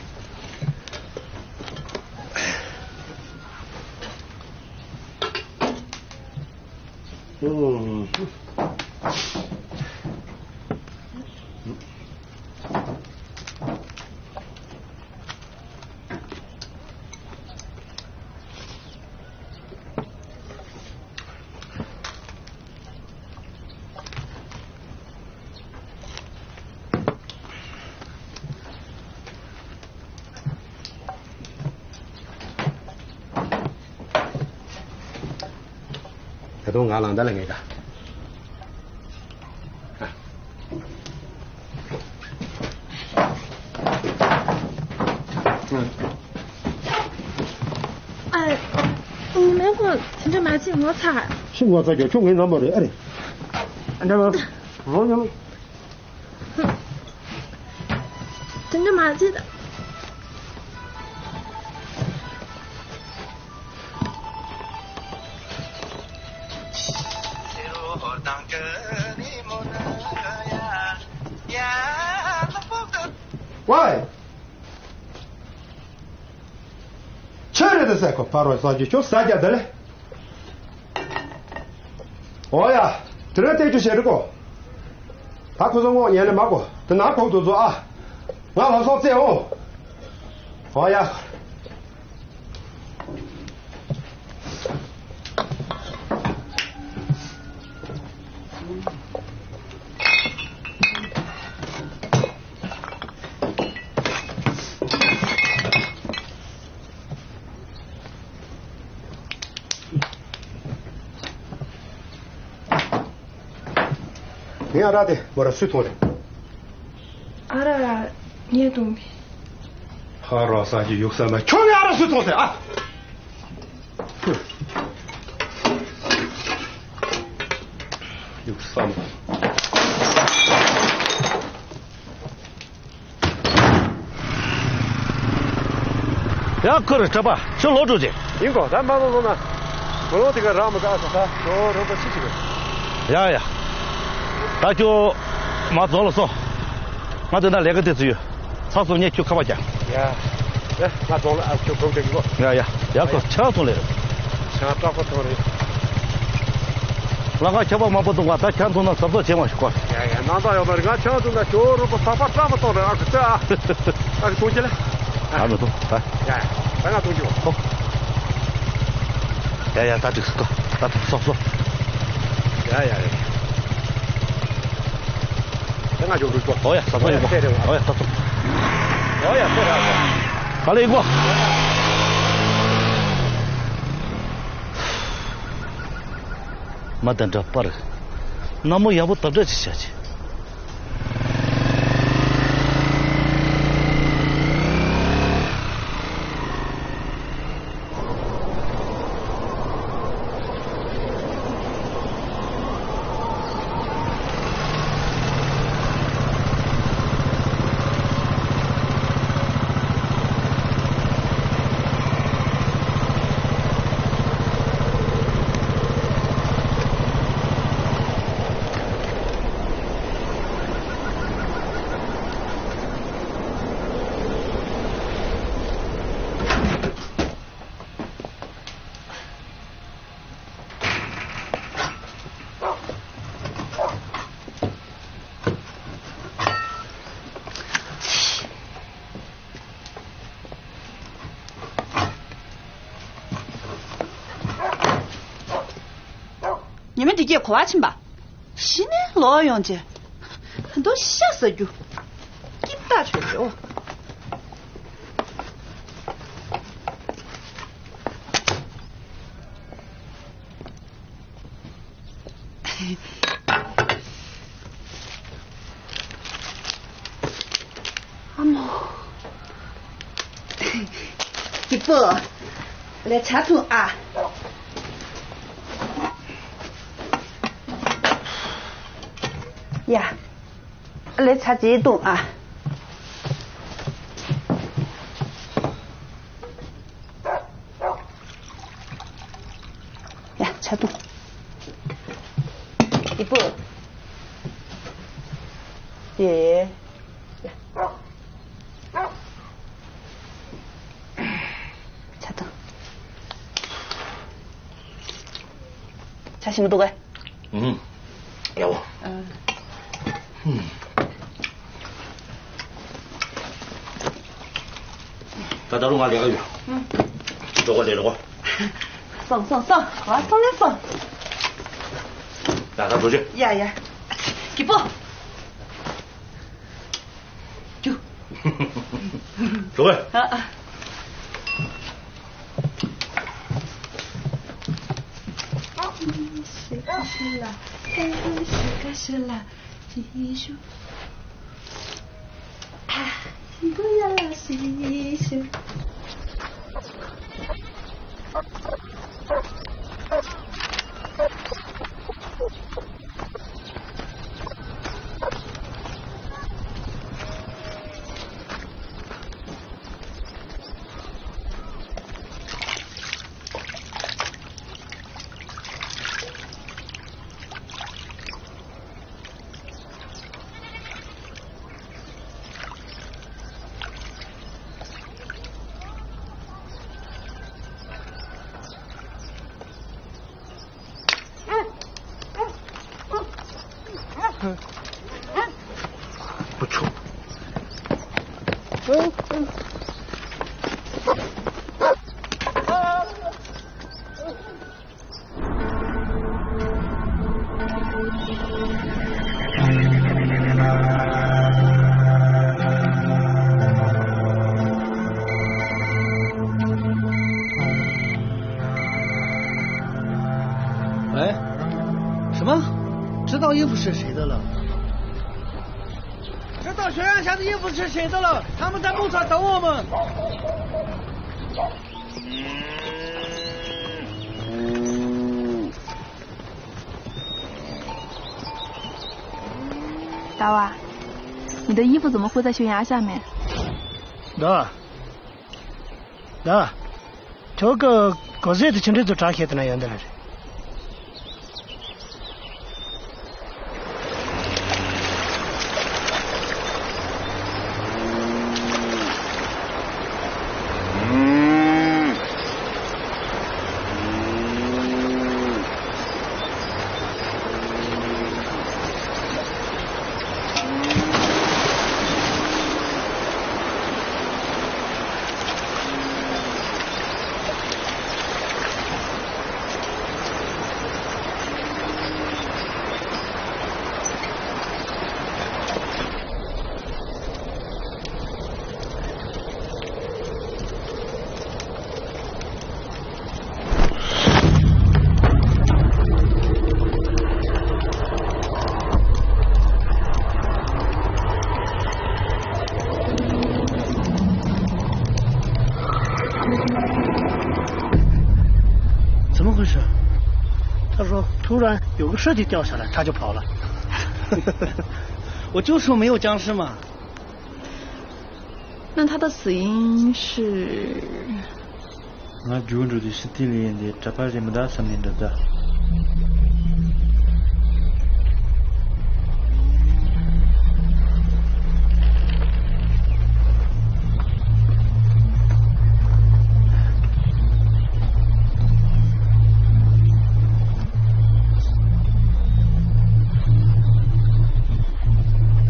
ད་དུང་ང་ལང་ད་ལ་ངེས་ད། ཨ། ཨ། ཨ། ངའི་མགོ་དེ་འདྲ་མ་བྱེད། ངོ་ཚ། ཤི་ངོ་ཚ་རྒྱུ་ཁྱོད་ངའི་ནམ་མ་རེད། ཨ་རེད། ཨ་འདྲ་བ། རོ་ཉོ། དེ་འདྲ་མ་བྱེད། ཝའི། ཆི་རེད་ཟེར། ཁོ་ཕ་རོལ་ས་ཀྱི་ཁྱོད་ཟ་རྒྱ་དེ་ལས། ཨོ་ཡ། དེ་རིང་བལྟས་རྒྱུ་བྱེད་རིག་གོ། ད་ཁོ་ཚོ་ངོ་ཉན་ལེ་མ་གོ། དེ་ནང་ཁོག་ཏུ་བཟོ་ཨ། ང་ལ་སོགས་བཙལ་འོང་། ཨོ་ཡ། ངས་ཨ་རག་དེ་མོ་ར་སུས་མཐོང་རེད། ཨ་རག་ངས་བཏུང་མེད། ཧ་ར་ས་ཀྱི་ཡུག་ས་མ་ཁྱོད་ངས་ཨ་རག་སུས་མཐོང་ཟེར་ཨ། ཡུག་ས་མ། ཡ་ཁུ་རེ་གྲྭ་པ་ཁྱོད་ལོག་འགྲོ་ཅིག་ཡིན་གོ། ད་མ་ལོ་ལོ་ན། མ་ལོ་དེ་ག་རག་མ་ག་ས་ད་ཁྱོད་རོགས་པ་ཅི་ཞིག་རེད། ཡ་ཡ། ད་ཁྱོད་མ་རྫོང་ལ་སོང་། ང་དེ་ན་ལས་ཀ་དེ་ཚོ་ཡོད། ཚགས་སོང་ངས་ཁྱོད་ཁ་པར་རྒྱག་ཡ། ཡ་ང་རྫོང་ལ་ཨ་ཁྱོད་སྒོམ་རྒྱག་གི་གོ་ཡ་ཡ། ཡ་ཁོ་ཆང་སོང་ལེ། ཆང་སྐྲག་པ་ཐོང་རེད། ལ་ང་ཁྱབ་པ་མང་པོ་འདུག་ག་ད་ཆང་འཐུང་ན་གཟབ་གཟབ་བྱེད་མ་ཤོག་གོ་ཡ་ཡ་ནང་ད་ཡོད་མ་རེད། ང་ཆང་འཐུང་ན་ཁྱོད་རོགས་པ་ཕག་པ་སྐྲག་པ་ཐོང་རེད། ཨ་ཁུ་ཙི་ཨ། ཨ་ཁུ་ཐུང་ཅི་ལེ། ཨ་མི་ཐུང་ད། ཡ་ཡ་ད་ང་ཐུང་ཅི་བ། ཧོ། ཡ་ཡ་ད་འགྲིག་སོང་ད། ད་ཐུང་སོང་སོང་། ཡ་ཡ་ཡ། ད་ང་ཅོག་འགྲོ་ཤོག་ཨོ་ཡ་ས་ས་ཡོད་པ། ཨོ་ཡ་ད་ཐུང་། ཨོ་ཡ་ས་ར། ག་ལེ་ཡིན་གོ། མ་དེ་འདྲ་པར། ན་མོ་ཡག་པོ་དག་འདྲ་ཅིག་བྱ་ཅིག་ཉི་མ་འདི་གས་གོ་བ་ཕྱིན་པ། གཞི་ནས་ལོག་ཡོང་རྗེས། ད་དུང་ཤ་ཟ་རྒྱུ། སྐྱིད་པ་ཆོད་ཆོད། ཨ་མོ། སྐྱིད་པོ། ལས་ཆ་ཐུང་ཨ། ཡ། ལས་ཚ་ཅིག་བཏུང་ཨ། ཡ་ཆ་བཏུང་། ཨི་པུ། ཡེ། ཡ། ཆ་བཏུང་། ཆ་ཞིམ་པོ་འདུག་གས། ཨུམ། ཡག་པོ། ཨ། ཨུམ། ད་ད་རུང་ང་ལས་ཀ་ཡོད། ཨུམ། འགྲོ་གོ་ལས་འགྲོ་གོ། སོང་སོང་སོང་། ང་སོང་ནས་སོང་། ད་ད་འགྲོ་ཆེ། ཡ་ཡ། སྐྱིད་པོ། རྒྱུ། འགྲོ་གོ། ཨ་ཨ།哎，什么？知道衣服是谁的了？知道悬崖下的衣服是谁的了？他们在牧场等我们。 大娃，你的衣服怎么会在悬崖下面？ད། ད། ཁྱོད་ཀྱི་གོ་ཟས་དེ་ཆུ་འདྲེ་ཚོ་བྲག་ཤེད་དུ་ན་ཡོད་འདི་ལ་རེད། ཚང་མ་ཁུ་ཤ། 他说突然有个尸体掉下来，他就跑了。我就说没有僵尸嘛。 那他的死因是？ ང་རྒྱུགས་འགྲོ་དུས་ཕྱི་དུས་ལས་ཡིན་ཏེ་གྲྭ་པ་རེད་མི་འདུག་བསམ་ནས་འདྲི་ད།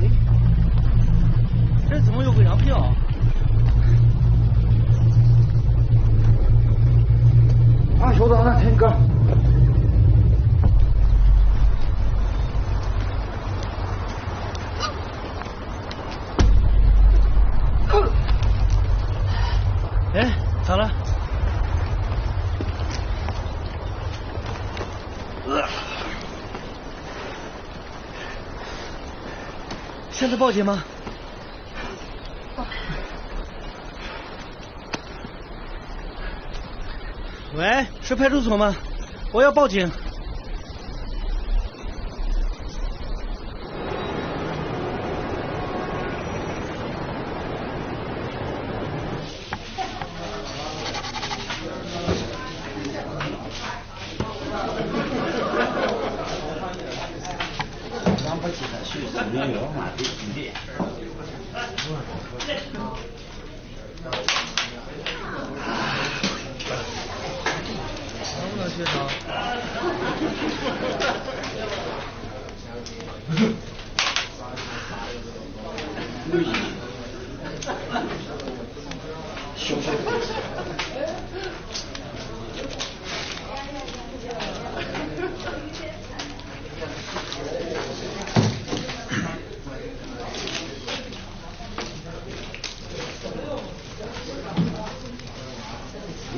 哎，这怎么有个羊票啊？啊，小子，那挺高。 哎，咋了？现在报警吗？ 喂，是派出所吗？我要报警。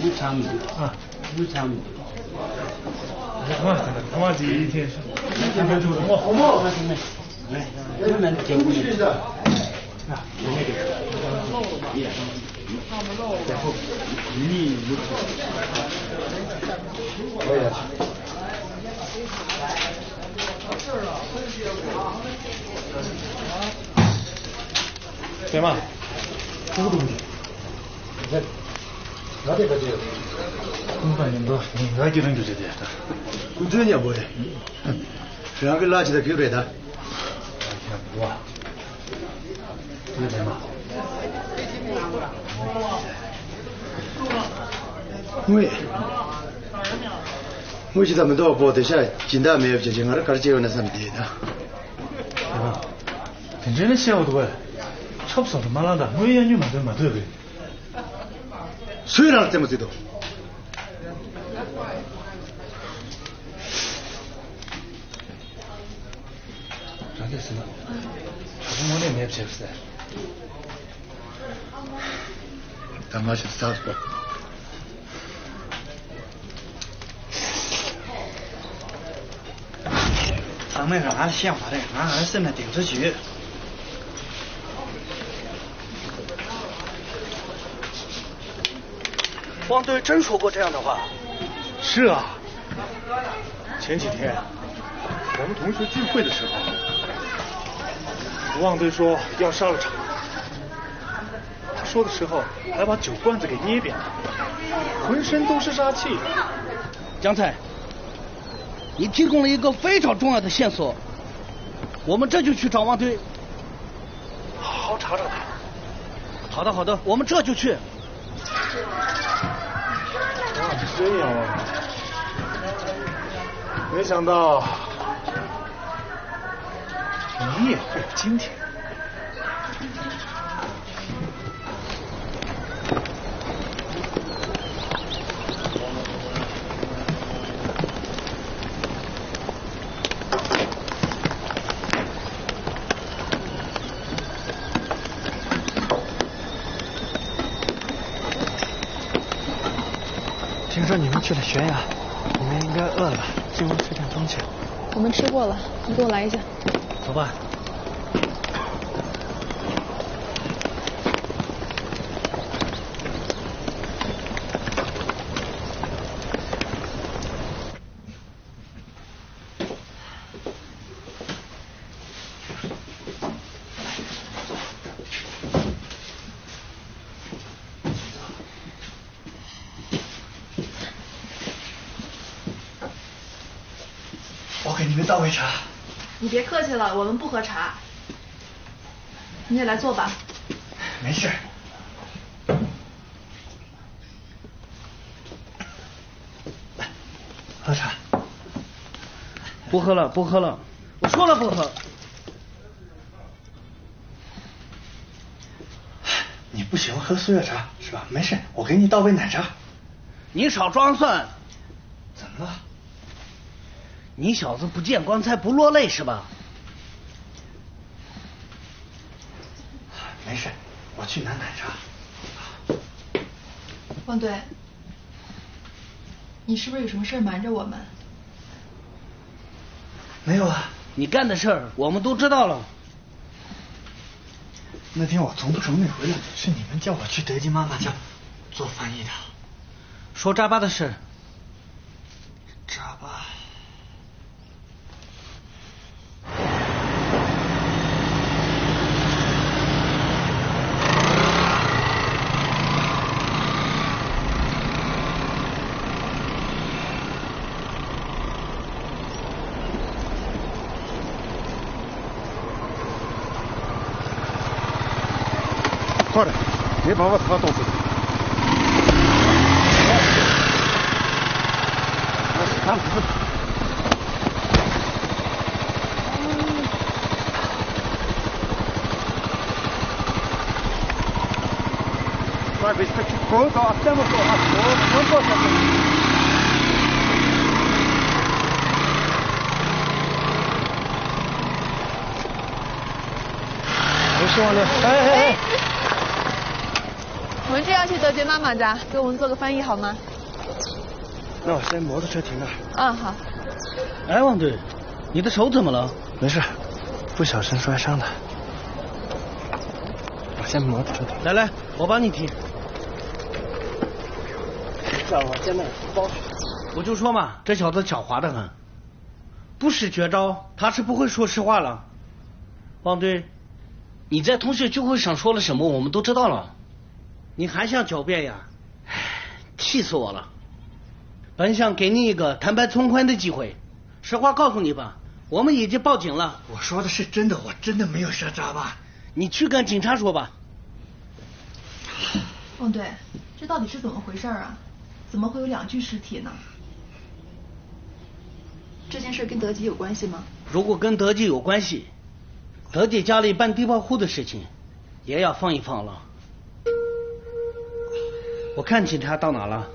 འུ་ཚང་མ་འདུག་ཨ། འུ་ཚང་མ་འདུག་ཨ་མ་ཚང་མ་ཚང་མ་ཅིག་ཡིན་ཐེངས་ཤིག་ཨ་མ་ཚང་མ་ཨ་མ་ཚང་མ། ཨ་མ། ང་དེ་ག་དེ། ཀུན་དགའ་ཉིན་ཐོ་ཉིན་དགའ་སྐྱིད་རང་རྒྱུ་བྱེད་དེ། ཀུན་མཁྱེན་ཉམས་པོ་རེད། རང་གི་ལག་ཅི་ད་གུས་རེད་ད། ང་དེ་མ། དངུལ། དངུལ་ཅི་ད་མི་འདོག་པོ་དེ་ཤ་སྦྱིན་བདག་མེད་བྱེད་ཅིག་ང་ར་གར་སྐྱེ་བ་ན་བསམ་དེ་ད། དེ་འདྲའི་ནི་བཤད་འོ་འདུག་པས། ཆོབ་སོང་དུ་མ་ལང་དང་དངོས་ཡ་ཉུ་མ་འདོན་མ་འདོད་པས། སུས་རང་ལ་རྩེད་མོ་རྩེད་དོ། རང་གིས་ཟེར་ན། ད་དུང་དངོས་གནས་མེད་བྱས་ཟེར། ད་མ་ཤི་ས་སོ། ཚང་མས་རང་ལ་བཤད་མ་རེད། ང་ང་སེམས་ན་གདེང་ཚོད་ཅིག་ཡོད། དབང་འདུས་真说过这样的话。是啊，前几天我们同学聚会的时候，旺堆说要杀了场，他说的时候还把酒罐子给捏扁了，浑身都是杀气。江菜，你提供了一个非常重要的线索，我们这就去找旺堆。好好查查他。好的，好的，我们这就去。哇，这样啊！没想到你也会有今天。 听说你们去了悬崖，你们应该饿了吧？进屋吃点东西。我们吃过了，你给我来一下。走吧。 我给你们倒杯茶。你别客气了，我们不喝茶。你也来坐吧。没事。来，喝茶。不喝了，不喝了，我说了不喝。 你不喜欢喝速效茶是吧？没事，我给你倒杯奶茶。你少装蒜。怎么了？你小子不见棺材不落泪是吧？没事，我去拿奶茶。旺队，你是不是有什么事儿瞒着我们？没有啊。你干的事儿我们都知道了。 那天我从城里回来，是你们叫我去德金妈妈家做翻译的。说扎巴的事。扎巴。ཁོར། ངའི་བ་བ་ཐག་གཏོང་ཟིན།哎，哎，哎，我们是要去德杰妈妈家，给我们做个翻译好吗？那我先摩托车停那儿。嗯，好。哎，旺队，你的手怎么了？没事，不小心摔伤的。我先摩托车停。来来，我帮你提。让我先把包。我就说嘛，这小子狡猾的很。不使绝招，他是不会说实话了。旺队，你在同学聚会上说了什么？我们都知道了。你还想狡辩呀？唉，气死我了！本想给你一个坦白从宽的机会，实话告诉你吧，我们已经报警了。我说的是真的，我真的没有下渣吧？你去跟警察说吧。旺队，这到底是怎么回事啊？怎么会有两具尸体呢？这件事跟德吉有关系吗？如果跟德吉有关系，德吉家里办低保户的事情也要放一放了。我看警察到哪了。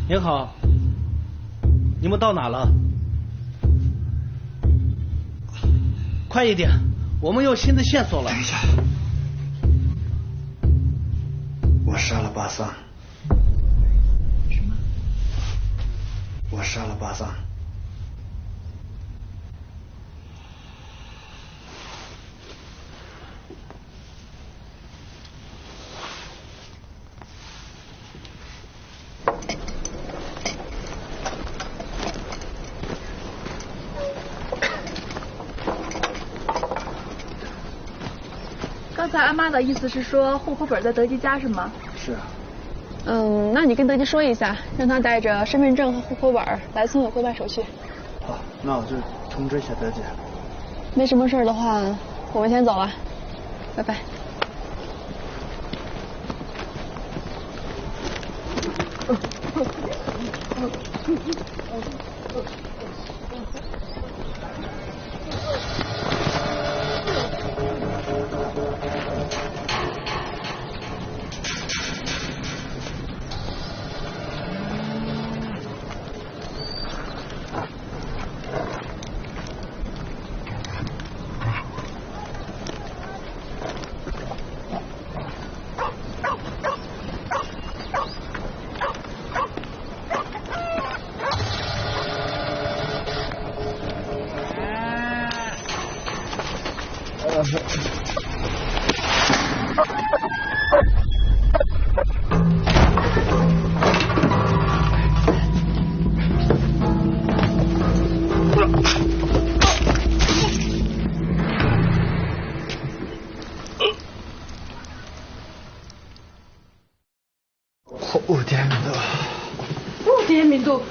您好，你们到哪了？快一点，我们有新的线索了。等一下，我杀了巴桑。什么？我杀了巴桑。刚才阿妈的意思是说，户口本在德吉家是吗？是啊。嗯，那你跟德吉说一下，让他带着身份证和户口本来村委会办手续。好，那我就通知一下德吉。没什么事的话，我们先走了，拜拜。འུ་དེ་མི་འདུག་འུ་དེ་མི་འདུག་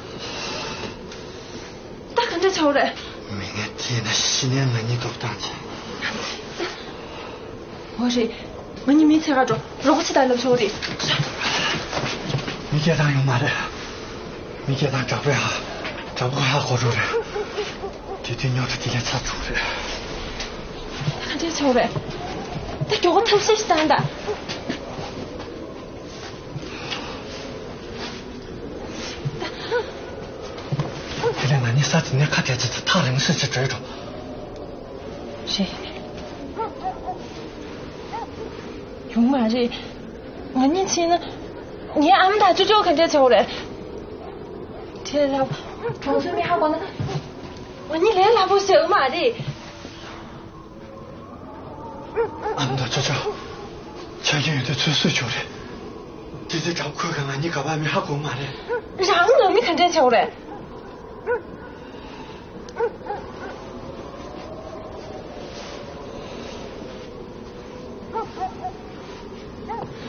ད་ག་འདྲ་བྱ་བ་རེད། མི་ངན་དེ་ན་ཤི་ནས་ང་གཉིས་ཐོབ་ཐང་ཆེ། འོ་རེད། ང་གཉིས་མི་ཚེ་ག་འགྲོ་རོགས་ཅི་ད་ལབ་ཆོག་རེད། མི་སྐད་བཏང་ཡོང་མ་རེད། མི་སྐད་བཏང་དྲག་པོས་ཧ་དྲག་པོ་ཧ་གོ་འགྲོ་རེད། དེ་དུས་ཉོ་ཐུ་དེ་ལས་ཚ་ཐུག་རེད། ད་ག་འདྲ་བྱ་བ་རེད། ད་མགྱོགས་པོ་ཐབས་ཤེས་ཤིག་བཏང་ད། དེ་ལས་ང་གཉིས་ས་དེ་ནས་ཁ་བྲལ་ཚེ་ཐག་རིང་སེ་ཚེ་བྲོས་འགྲོ། རེད། ཡོང་མ་རེད། ང་གཉིས་ཕྱིན་ན་ངའི་ཨ་མ་དང་ཅོ་ཅོ་ག་འདྲས་བྱེད་དགོས་རེད། དེ་ལ་གྲོང་ཚོའི་མི་ཧ་གོ་ན་ང་གཉིས་ལས་སླ་པོ་ཟེར་མ་རེད། ཨ་མ་དང་ཅོ་ཅོ། ཆ་རྐྱེན་ཡོད་དུས་ཚོད་བསུས་ཆོག་རེད། དེ་དུས་དྲག་ཁོས་གང་ང་གཉིས་ག་པར་མི་ཧ་གོ་མ་རེད། རང་ངོ་མི་ག་འདྲས་བྱེད་དགོས་རེད།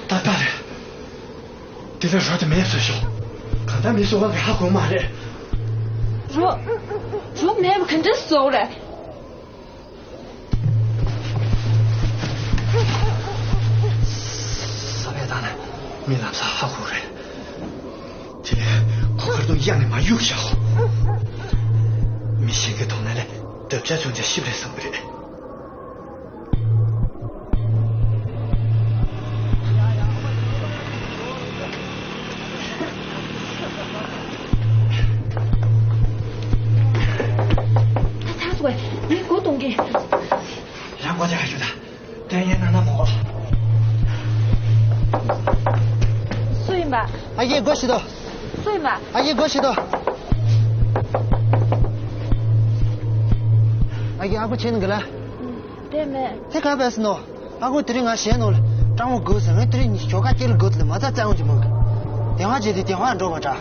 ཏག་ཏག་རེད། དེ་ལ་རོ་དེ་མེད་བཟོས་ཤོག་གང་ལྟར་མི་གསོད་པ་གི་ཧ་གོ་མ་རེད། རོ། རོ་མེད་པ་ག་འདྲ་བཟོ་རེད། ས་བས་བཏང་ན་མི་ལམ་སང་ཧ་གོ་རེད། དེ་ནས་ཁོ་ཁར་དུང་གཡར་ནས་མ་གཡུག་བཞག་མི་གཞན་གྱི་མཐོང་ན་ལས་འདབ་ཆགས་ཆུང་ཆ་ཤི་བ་རེད་བསམ་གི་རེད། ད་ཚར་སོང་བས། ངས་སྒོ་རྡུང་གི། རང་སྒོ་ཆ་ག་ཞུ་ད། ལྟས་ངན་ནང་ན་མོ། སུ་ཡིན་པ། ཨ་ཡེ་སྒོ་ཕྱེ་དོ། སུ་ཡིན་པ། ཨ་ཡེ་སྒོ་ཕྱེ་དོ། ཨ་ཡེ་ཨ་ཁུ་ཆེ་ནི་གི་ལ། དེ་མེད། དེ་ག་བས་སི་ནོ། ཨ་ཁུ་དེ་རིང་ང་གཞན་ནོ་ལ་སྤྲང་བོ་དགོས་ཟེར། ངས་དེ་རིང་ཞོགས་ཁ་སྐྱེལ་དགོས་ལ་མ་རྩ་བཙན་འོང་གི་མོ། དེ་བ་བྱས་ཏེ་དེ་བ་འགྲོ་བ་འདྲ།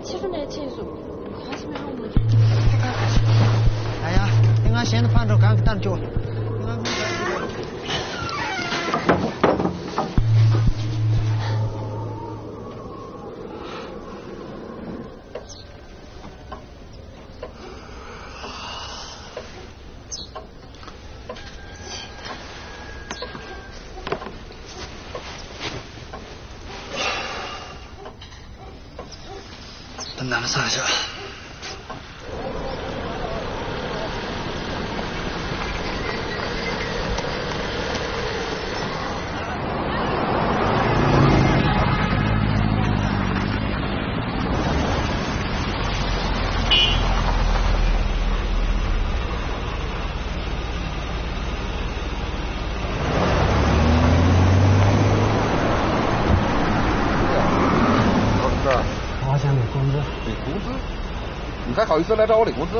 ཕྱི་རུ་ནས་ཕྱིན་སོང་། ག་ས་མི་ཧང་མ་ཡ་ཡ། དེ་ང་གཞན་ནི་ཕར་འགྲོ་གང་གི་ལྟར་འགྱོ། ད་ནམ་སང་ཤག་ཨ་ཅག་ནས་ཀུང་ཙི། 领工资？你还好意思来找我领工资？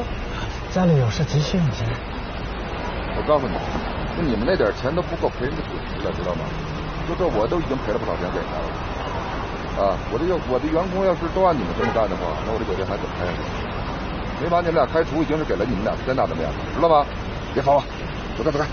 家里有事急需用钱。我告诉你，就你们那点钱都不够赔人家主席了，知道吗？就这我都已经赔了不少钱给人家了。啊，我的要我的员工要是都按你们这么干的话，那我这酒店还怎么开下去？没把你们俩开除，已经是给了你们俩天大的面子，知道吗？别吵了，走开，走开。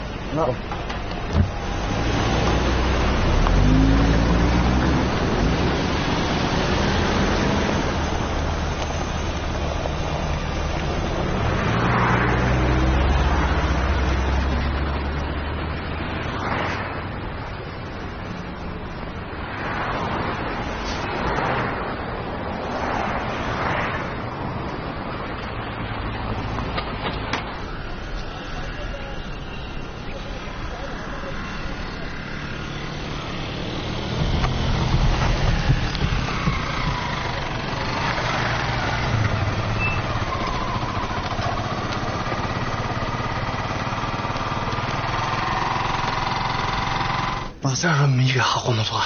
མ་ཟ་རུ་མི་ཡི་གེ་ཧ་གོ་མ་སོང་།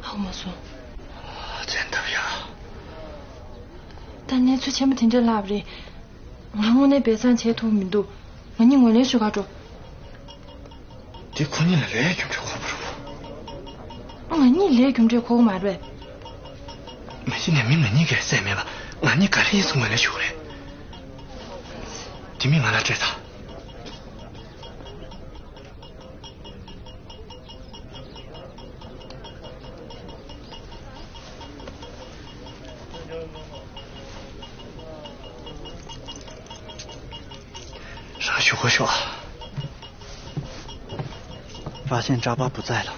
ཧ་གོ་མ་སོང་། བཙན་ཐབས་ཡ། ད་གནས་ཚུལ་ཆེན་པོ་དེ་འདྲ་ལབ་རེད། ང་དངོས་གནས་སྦས་གསང་བྱེད་ཐུབ་མི་འདུག་ང་གཉིས་ངོས་ལེན་ཞུ་ག་འགྲོ། དེ་ཁོ་གཉིས་ལ་ལས་རྒྱུ་འབྲས་ཁོ་པ་རུ། ང་གཉིས་ལས་རྒྱུ་འབྲས་ཁོ་གི་མ་རེད། མ་གཞི་ནས་མི་ང་གཉིས་ཀས་བསད་མེད་པ་ང་གཉིས་ག་རེ་ཡིན་ཟེར་ངོས་ལེན་ཞུ་གི་རེད། དེ་མིན་ང་ལ་སྤྲད་ད། རང་ཞུ་གོ་ཤོག 发现扎巴不在了，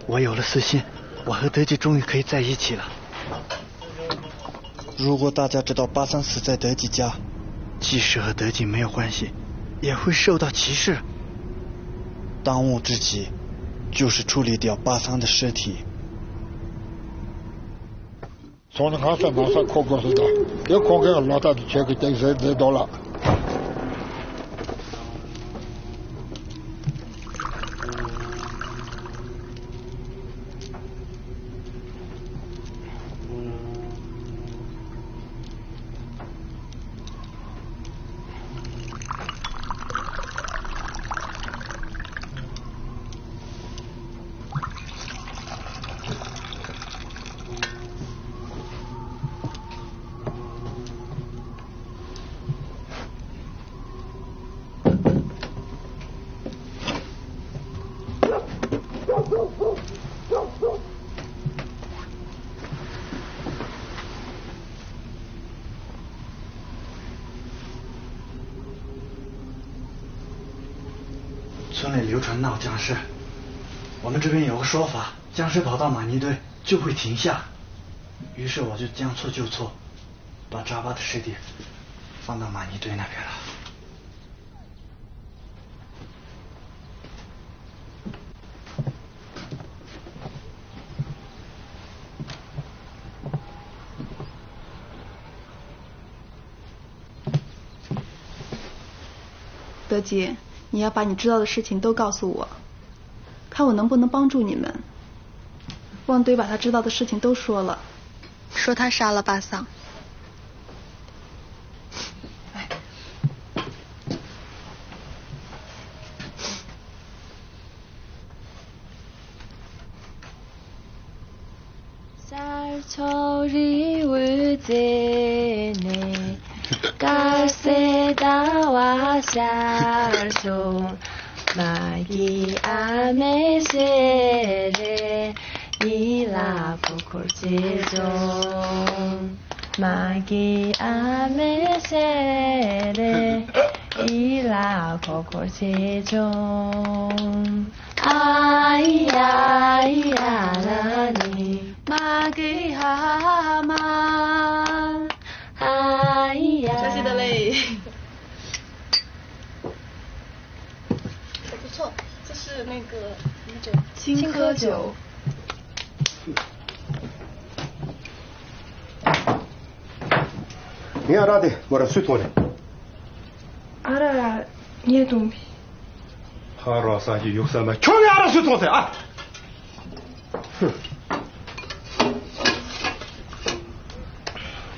我有了私心，我和德吉终于可以在一起了。 如果大家知道巴桑死在德吉家，即使和德吉没有关系，也会受到歧视。当务之急就是处理掉巴桑的尸体。 ཚོང་ནི་ང་ས་ང་ས་ཁོ་དགོས་སོ་ད། དེ་ཁོང་གིས་ལོ་ཏག་ཏུ་ཁྱེད་ཀྱི་སྟེགས་ཟེར་བསྡད་འདུག་ལ། 村里流传闹僵尸，我们这边有个说法，僵尸跑到玛尼堆就会停下，于是我就将错就错，把扎巴的尸体放到玛尼堆那边了。 德吉，你要把你知道的事情都告诉我，看我能不能帮助你们。旺堆把他知道的事情都说了。说他杀了巴桑。小谢的嘞。不错，这是那个米酒，青稞酒。 ངས་ཨ་རག་དེ་མོ་ར་སུས་མཐོང་ནས། ཨ་རག་ངས་བཏུང་བས། ཕ་རོག་ས་ཞིག་ཡོད་ས་མ། ཁྱོད་ངས་ཨ་རག་སུས་མཐོང་ཟེར་ཨ། ཧུ།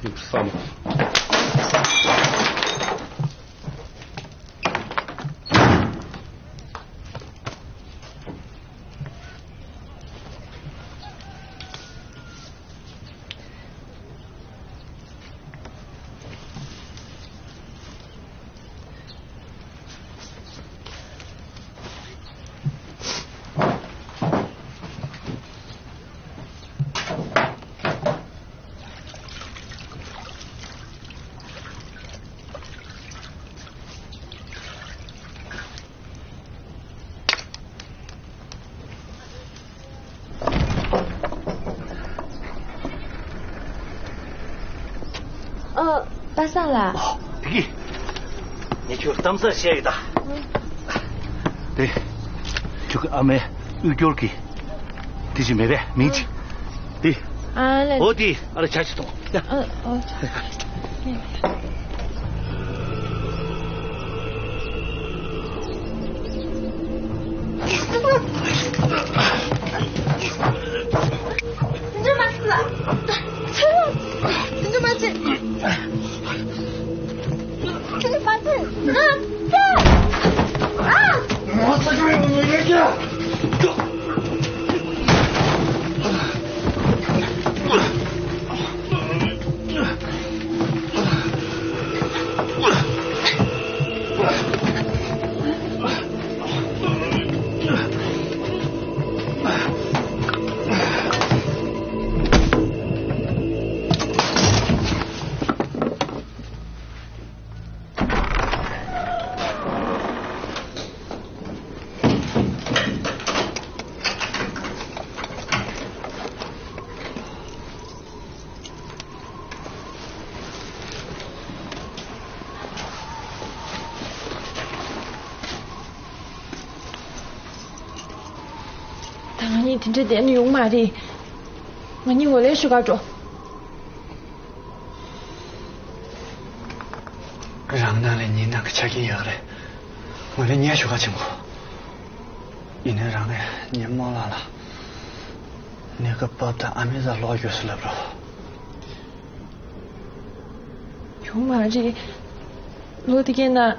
ཡོད་ས་མ། ཨོ། པ་སངས་ལགས། ཨོ། བདེ་སྐྱིད། ངས་ཁྱོད་གཏམ་ས་བཤད་ཡོད་ད། དེ། ཁྱོད་ཀྱི་ཨ་མའི་དབུལ་སྐྱོར་གྱི། དེ་ཅི་མེད་པས་མིང་ཅི། དེ། ཨ་ལེ། ཨོ་དེ་ཨ་ལ་ཇ་ཅིག་གཏོང་། ཡ། ཨ་ཨོ། ད་ང་གཉིས་དེ་འདྲ་བསྡད་ན་ཡོང་མ་རེད། ང་གཉིས་ངོས་ལེན་ཞུ་ག་འགྲོ། རང་ནང་ལ་ཉིན་ནང་གི་ཆ་རྐྱེན་ཡོད་རེད། ངོས་ལེན་ཉན་ཞུ་ག་ཆེན་པོ། ཡིན་ནའི་རང་གིས་ངའི་རྨོ་ལགས་ལ། གནས་སྐབས་བབ་དང་ཨ་མའི་རྩར་ལོག་དགོས་སུ་ལབ་རོགས། ཡོང་མ་རེད། ལོ་དེ་གའི་ནང་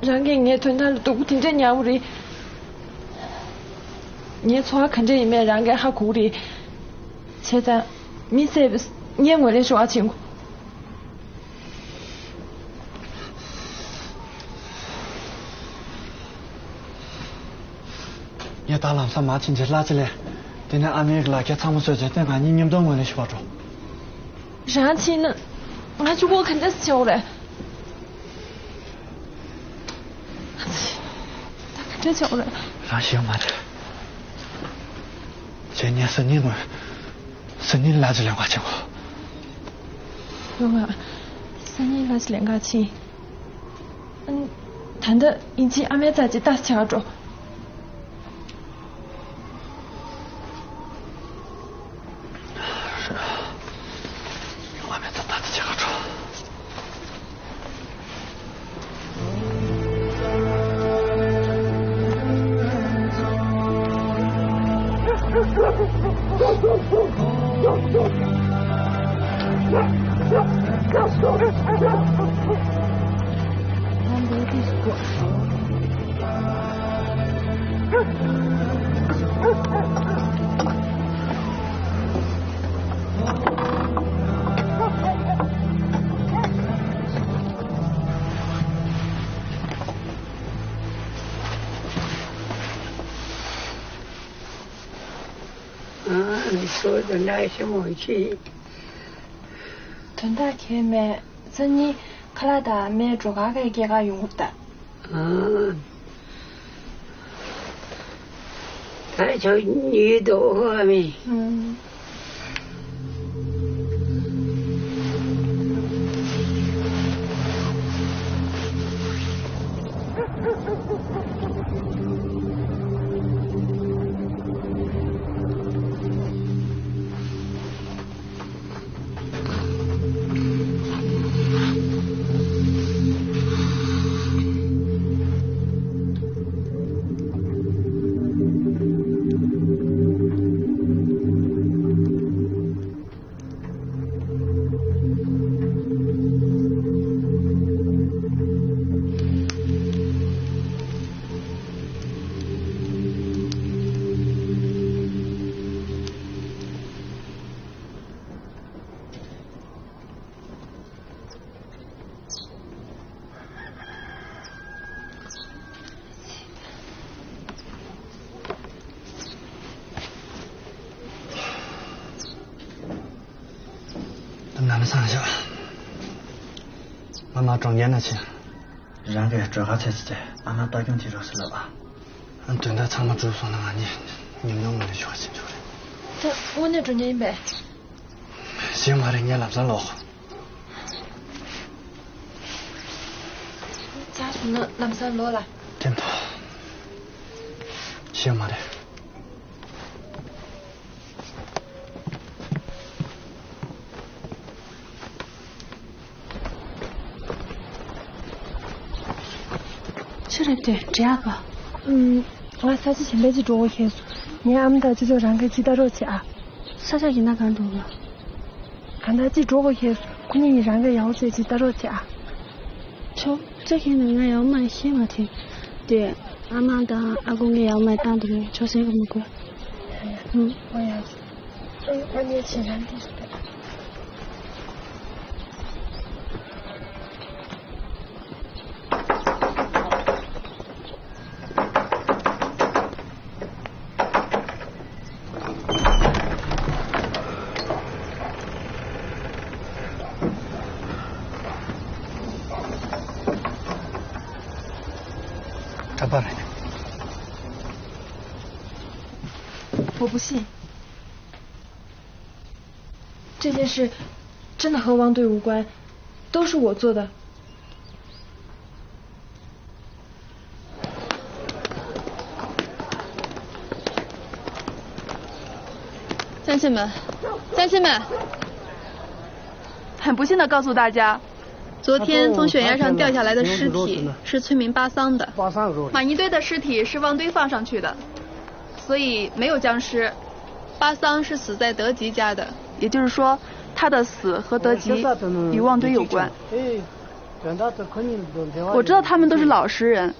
རང་གིས་ངའི་དོན་དག་ལ་སྡུག་པོ་དེ་འདྲ་མྱངས་པ་རེད། ངའི་འཚོ་བ་ག་འདྲ་ཡིན་མིན་རང་གིས་ཧ་གོ་གི་རེད། བྱས་ཙང་མི་བསད་པའི་ངས་ངོས་ལེན་ཞུ་བ་བྱེད་དགོས། ངས་ད་ལམ་སང་མར་ཕྱིན་རྗེས་གླ་ཆ་ལེན། དེ་ནས་ཨ་མའི་ལག་ཁྱེར་ཚང་མ་བཟོས་རྗེས་དེ་ང་གཉིས་མཉམ་དུ་ངོས་ལེན་ཞུ་བར་འགྲོ། རང་ཕྱིན་ན་ང་གཅིག་པོ་ག་འདྲ་བྱེད་དགོས་རེད། ཆོག་རེད། རང་ཤེས་མ་རེད། ཁྱེད་ཉལ་སང་ཉིན་ནོ། སང་ཉིན་ལ་ཅི་ལེན་ག་ཆེན་གོ། ཡོང་ང་། སང་ཉིན་ལ་ཅི་ལེན་ག་ཆེན། ཨ་ནི། ད་ལྟ་ཨིན་ཅི་ཨ་མའི་རྩ་ཅི་ལྟ་ཆེ་ག་འགྲོ། ཨ་ནི་ཚོ་དོན་དག་ཞིག་མོ་ཆི། དོན་དག་གས་མེད། སང་ཉིན་ཁ་ལག་དང་སྨན་སྒྲོ་ག་གའི་སྐྱེལ་ག་ཡོང་གི་ད། ཨ། ད་ཆོ་ཉིད་དོ་ཧོ་མི། ཨུམ། ནམ་སང་ཞོག་ང་མ་གྲོང་ཁྱེར་ན་ཕྱིན། རང་གིས་སྒྲོལ་དཀར་ཚེ་ཚེ་ཚེ་ཨ་མ་ལྟ་སྐྱོང་བྱེད་རོགས་ཟེར་ལབ་པ། དོན་དག་ཚང་མ་གྲུབ་སོང་ན་ང་གཉིས་ཉམས་མྱོང་ངོ་ནས་ཆོག་ཟིན་ཆོག་རེད། ད་དངོས་གནས་འགྲོ་མཁན་ཡིན་པས། ཞིག་མ་རེད། ངས་ལམ་སང་ལོག་ཚར་སོང་ན་ལམ་སང་ལོག་ལ། དེ་འདྲ། ཞིག་མ་རེད། ཆི་རེད་དེ་འདྲ་པ། ཨུམ། ང་ས་ཆ་གཞན་པ་ཅིག་འགྲོ་དགོས་ཁེལ་སོང་། ངའི་ཨ་མ་དང་ཅི་ཚོ་རང་གི་ཅི་ལྟ་རོགས་བྱེད་ཨ། ས་ཆ་ཡིན་ན་གང་འདུག་ག་གང་ལྟར་ཅིག་འགྲོ་དགོས་ཁེལ་སོང་། ཁོ་གཉིས་ནི་རང་གི་ཡག་པོ་བྱས་ཅིག་ལྟ་རོགས་བྱེད་ཨ། ཆོག་ཅི་ཁེལ་ནས་ང་ཡག་མ་ཤེས་མ་ཐེ། དེ་ཨ་མ་དང་ཨ་ཁུ་ངས་ཡག་མ་བཏང་འདུག་ཆོག་ཟེར་གི་མི་དགོས། ཡ་ཡ། ཨུམ། ཨོ་ཡ། ཨེ་ཨ་ནེ་ཁྱེད་རང་འདི་རེད། འདྲ་པར། 我不信。这件事真的和汪队无关，都是我做的。乡亲们，乡亲们，很不幸地告诉大家，昨天从悬崖上掉下来的尸体是村民巴桑的，马尼堆的尸体是汪堆放上去的，所以没有僵尸。巴桑是死在德吉家的，也就是说，他的死和德吉与汪堆有关。我知道他们都是老实人，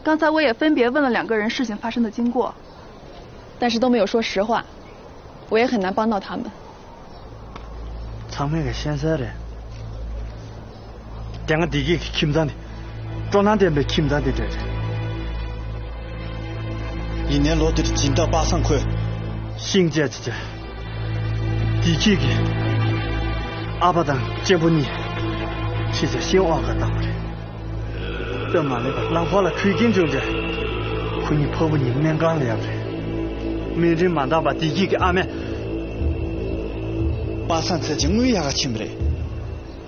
刚才我也分别问了两个人事情发生的经过，但是都没有说实话，我也很难帮到他们。 ཚང་མས་ཀྱི་ཤེས་གསལ་རེད། དེ་སྔ་བདེ་སྐྱིད་ཀྱི་ཁྱིམ་ཚང་དེ། སྤྲོ་སྣང་ལྡན་པའི་ཁྱིམ་ཚང་དེ་འདྲ་རེད། ཡིན་ནའི་ལོ་འདིར་སྦྱིན་བདག་པ་སངས་ཁོས། ཤིང་བཅད་ཅི་བྱས། བདེ་སྐྱིད་ཀྱི་ཨ་ཕ་དང་གཅེན་པོ་གཉིས་ཤི་བྱས་ཤིང་འོག་ག་བཏང་བ་རེད། སྟབས་མ་ལེགས་པར་རླངས་འཁོར་ལ་ཁུལ་རྐྱེན་བྱུང་རྗེས། ཁོ་གཉིས་ཕ་བུ་གཉིས་སྨན་ཁང་ལ་ཡར་རེད། སྨན་རིན་མ་འདང་བར་བདེ་སྐྱིད་ཀྱི་ཨ་མས། པ་སངས་ཚེ་རྗེ་དངུལ་གཡར་ག་ཕྱིན་པ་རེད།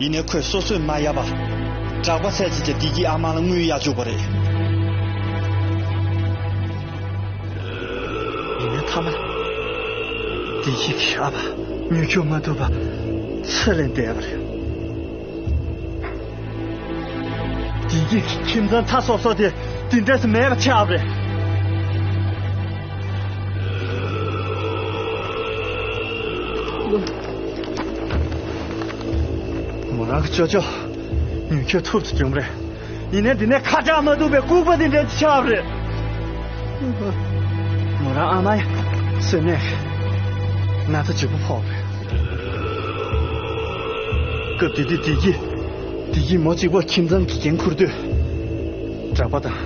ཡིན་ནའི་ཁོས་སོ་སོས་མ་གཡར་བར། གྲགས་པ་ཚེ་རྗེ་གིས་བདེ་སྐྱིད་ཨ་མ་ལ་དངུལ་གཡར་བཅུག་པ་རེད། ཡིན་ནའི་མཐའ་མ། བདེ་སྐྱིད་ཀྱི་ཨ་ཕ་མྱུར་སྐྱོབ་མ་ཐུབ་པར་ཚེ་ལས་འདས་པ་རེད། བདེ་སྐྱིད་ཀྱི་ཁྱིམ་ཚང་མཐའ་སོ་སོ་དེ་འདི་འདྲས་སུ་མེད་པ་ཆགས་པ་རེད། མོ་རང་གི་ཅོ་ཅོ་མྱུར་སྐྱོབ་ཐུབ་ཏུ་བྱུང་བ་རེད། ཡིན་ནའི་འདི་ནས་ཁ་གྲག་མ་ཐུབ་པའི་ལྐུགས་པ་འདི་འདྲས་ཆགས་པ་རེད། མོ་རང་ཨ་མ་ཡང་བསོད་ནམས་ན་ཚ་ལྗིད་པོ་ཕོག་པ་རེད། སྐབས་དེ་དུས་བདེ་སྐྱིད། བདེ་སྐྱིད་མོ་གཅིག་པོ་ཁྱིམ་ཚང་གི་འགན་འཁུར་དུས། གྲགས་པ་དང་།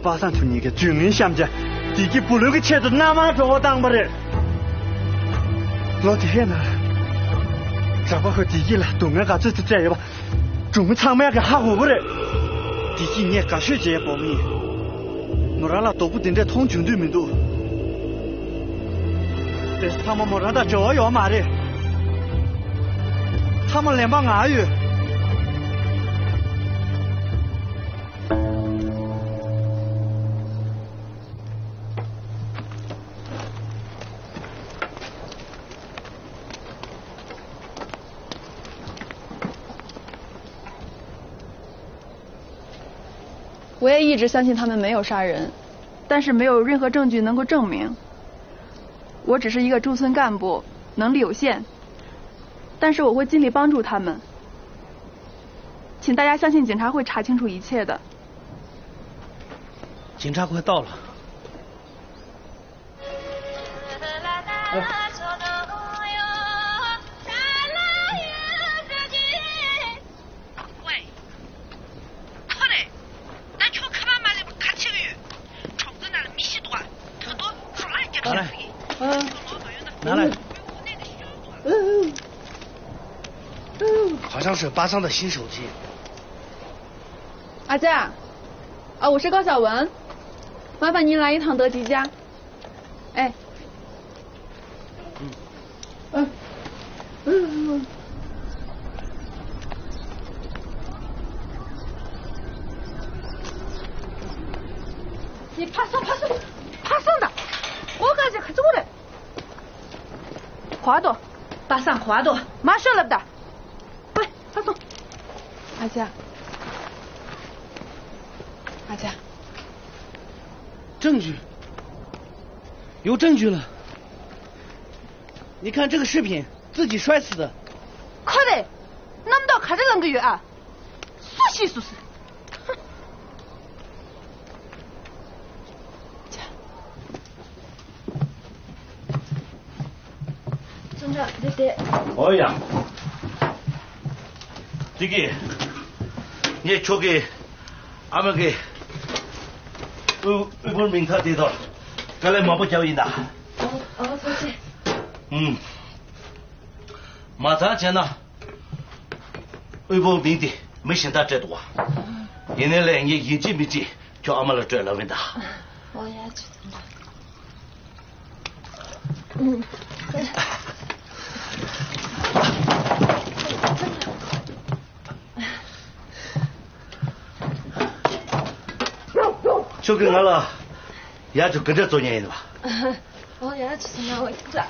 པ་སངས་ཚེ་གཉིས་ཀས་ཇུས་ངན་བཤམས་བྱས་བདེ་སྐྱིད་བུ་ལོན་གྱི་ཆེད་དུ་མནའ་མར་གྲོགས་པོ་བཏང་པ་རེད། ལོ་དེ་ཧའི་ནང་། གྲགས་པ་ཁོས་བདེ་སྐྱིད་ལ་སྡུག་བསྔལ་ག་ཚོད་ཅིག་སྤྲད་ཡོད་པ། སྒྲུང་ཚང་མས་ཀྱང་ཧ་གོ་གི་རེད། བདེ་སྐྱིད་ངས་དགའ་ཤོས་བྱས་སྤོ་མི་ཡིན། མོ་རང་ལ་སྡུག་པོ་དེ་འདྲས་མཐོང་བྱུང་དུས་མི་འདུག་དེ་ཚང་མ་མོ་རང་དང་འབྲེལ་བ་ཡོད་མ་རེད། ཚང་མ་ལན་པ་ང་ཡོད། 我也一直相信他们没有杀人，但是没有任何证据能够证明。我只是一个驻村干部，能力有限，但是我会尽力帮助他们。请大家相信警察会查清楚一切的。警察快到了。 ཁོ་རེད། ད་ཁྱོད་ཁ་པར་མ་སླེབས་པར་ག་རེ་བྱེད་ཀྱི་ཡོད། གྲོང་ཚོའི་ནང་ལ་མི་ཤི་འདུག་ཨ། ད་དུང་ཁྲོ་ལངས་རྒྱབ་ན་ལས། ཁྱོད་ལོག་མ་ཡོང་ན། ན་ལས། དབུས་ཁུག་ནས་ཤོར་འདུག་ཨ། 好像是巴桑的新手机。阿佳，啊，我是高晓雯，麻烦您来一趟德吉家。 哎。嗯。嗯。嗯。你怕啥？怕啥？怕啥的？我感觉可重了。花朵，巴桑花朵，马上来不得。 喂，快走。阿佳，阿佳，证据，有证据了。你看这个视频，自己摔死的。快点，那么多卡着啷个有啊？速洗速洗。哼。 村长，对对。 ཨོ་ཡ། དེ་གི། ངས་ཁྱོད་ཀྱི་ཨ་མ་གི་དབུལ་དབུལ་པོའི་མིང་ཐག་དེ་དང་དཀའ་ལས་མང་པོ་བརྒྱབ་ཡིན་ད། ཨོ་ཨོ་ཐུགས་རྗེ། ཨུམ། མ་ཚང་བྱས་ན། དབུལ་པོའི་མིང་དེ་མི་གཞན་དག་སྤྲད་འདུག་བ། ཡིན་ནའི་ལས་ངས་ཡིན་གཅིག་མིན་གཅིག་ཁྱོད་ཨ་མ་ལ་སྤྲོད་ལབ་ཡིན་ད། ཨོ་ཡ་ཅི། ཁྱོད་ཀྱིས་ང་ལ་ཡར་ཅིག་ག་འདྲ་བཟོ་མཁན་ཡིན་པ། ཨོ་ཡ་ཅི་ཟེར་ན་འོ་ཡ། དེ་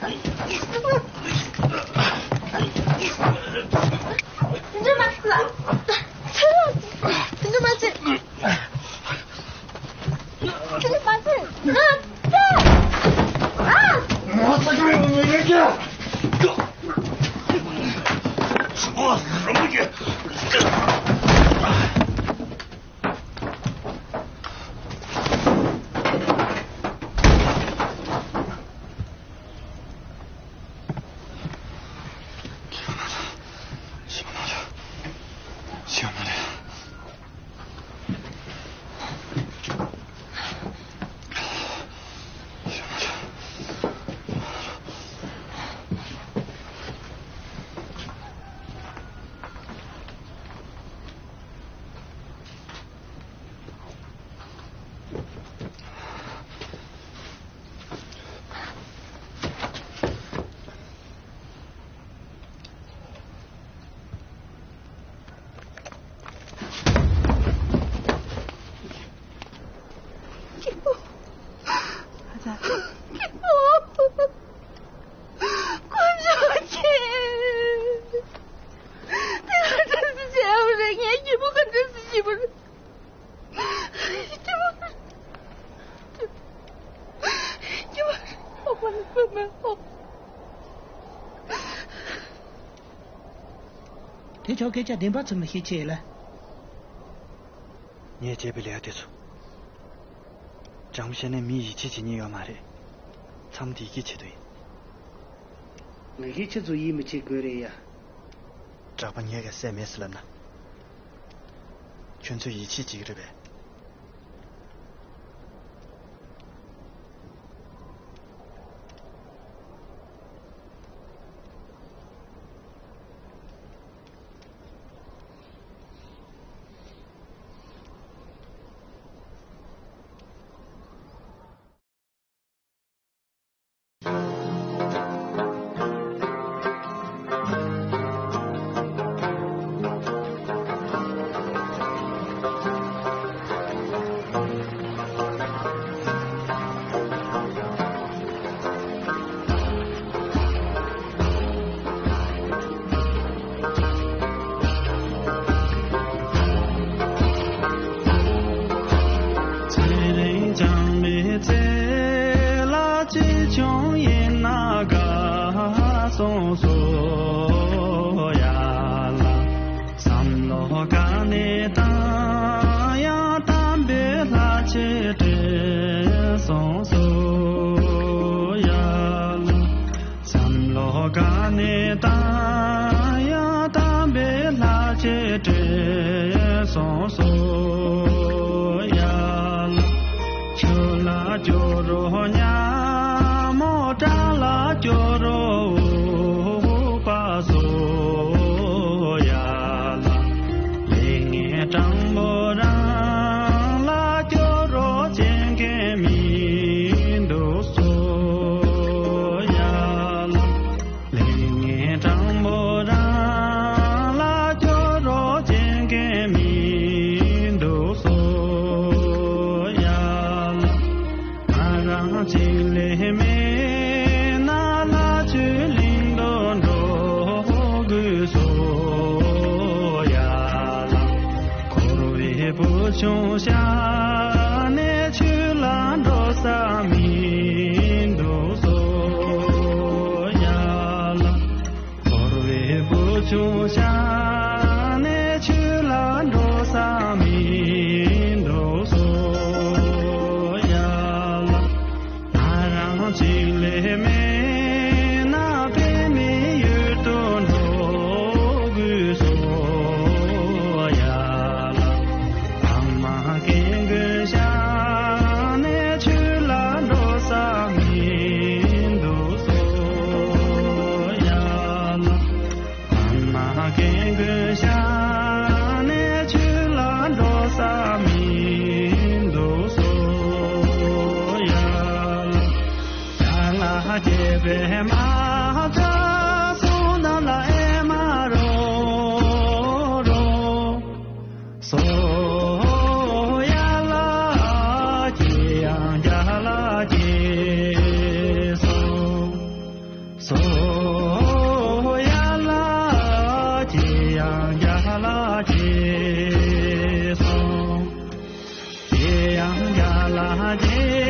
འདྲ་མ་ཟེར་ལ། དེ་འདྲ་མ་ཟེར། དེ་འདྲ་མ་ཟེར། ང་ད། ཨ། ང་ད་ཁྱོད་ཡོང་ནས་ཡོད་ཀྱི། ཨོ་རང་གི། སྐྱིད་པོ། ཨ་ཙ། སྐྱིད་པོ། དཀོན་མཆོག་མཁྱེན། དེ་ག་འདྲ་སེ་བྱས་པ་རེད། ངའི་སྐྱིད་པོ་ག་འདྲ་སེ་ཤི་བ་རེད། སྐྱིད་པོ། སྐྱིད་པོ། ཨོ་མ་ལ་ཕ་མ་ཨོ། དེ་ཆོག་སྐད་ཆ་བདེན་པ་ཚུར་མི་ཤེས་ཆེ་ལ། ངས་བྱས་པའི་ལས་ཀ་དེ་ཚོ། དྲང་པོ་བཤད་ན་མིས་ཡིད་ཆེས་བྱེད་ཉེན་ཡོད་མ་རེད། ཚང་མ་བདེ་སྐྱིད་ཆེད་དུ་ཡིན། ང་གིས་ཁྱེད་ཚོ་ཡིད་མི་ཆེས་དགོས་རེད་ཡ། གྲགས་པ་ངས་ག་བསད་མེད་ཟེར་ལབ་ན། ཁྱོད་ཚོས་ཡིད་ཆེས་བྱེད་ཀྱི་རེད་པས། ཚེ་རིང་བྱང་མའི་ཚེ་ལ་ཅི་བྱུང་ཡིན་ན་དགའ་སོང་སོ་ཡ་ལ། བསམ་བློ་ག་ནས་བཏང་ཡང་དམ་པའི་ལྷ་ཆོས་དྲན་སོང་སོ་ཡ་ལ། བསམ་བློ་ག་ནས་བཏང་ཡང་དམ་པའི་ལྷ་ཆོས་དྲན་སོང་སོ་ཡ་ལ། ཆོས་ལ་སྐྱོ་རོ་ཉ་མོ། སྐྲ་ལ་སྐྱོ་རོ་འུག་པ་སོ་ཡ་ལ། ལས་ངན་སྤྲང་པོ་རང་ལ་སྐྱོ་རོ་བྱེད་མཁན་མི་འདུག་སོ་ཡ་ལ། ལས་ངན་སྤྲང་པོ་རང་ལ་སྐྱོ་རོ་བྱེད་མཁན་མི་འདུག་སོ་ཡ་ལ། ང་རང་གཅིག་ལས་མེད་ན་ལྷ་ཆོས་གླིང་དུ་འགྲོ་དགོས་སོ་ཡ་ལ། འཁོར་བའི་བུ་ཆུང་ཤ་ནས་ཆོས་ལ་འགྲོ་ས་མི་འདུག་སོ་ཡ་ལ། འཁོར་བའི་བུ་ཆུང་ཤ་ནས་ཆོས་ལ་འགྲོ་ས་མི་འདུག་སོ་ཡ་ལ། ང་རང་གཅིག་ལས་མེད་ན་པདྨའི་ཡུལ་དུ་འགྲོ་དགོས་སོ་ཡ་ལ། ཨ་མ་སྐྱེ་དགུའི་ཞལ་ནས་ཆོས་ལ་འགྲོ་ས་མི་འདུག་སོ་ཡ་ལ། ཨ་མ་སྐྱེ་དགུའི་ཞལ་ནས་ཆོས་ལ་འགྲོ་ས་མི་འདུག་སོ་ཡ་ལ། ཡ་ལ་སྐྱེས་པའི་མ་ཚ་སོང་ན་ལ་ཨེ་མ་རོ་རོ། སོ་ཡ་ལ་ཅི་ཡང་རྒྱ་ལ་ཅི་སོ། སོ་ཡ་ལ་ཅི་ཡང་རྒྱ་ལ་ཅི་སོ། ཅི་ཡང་རྒྱ་ལ་ཅི་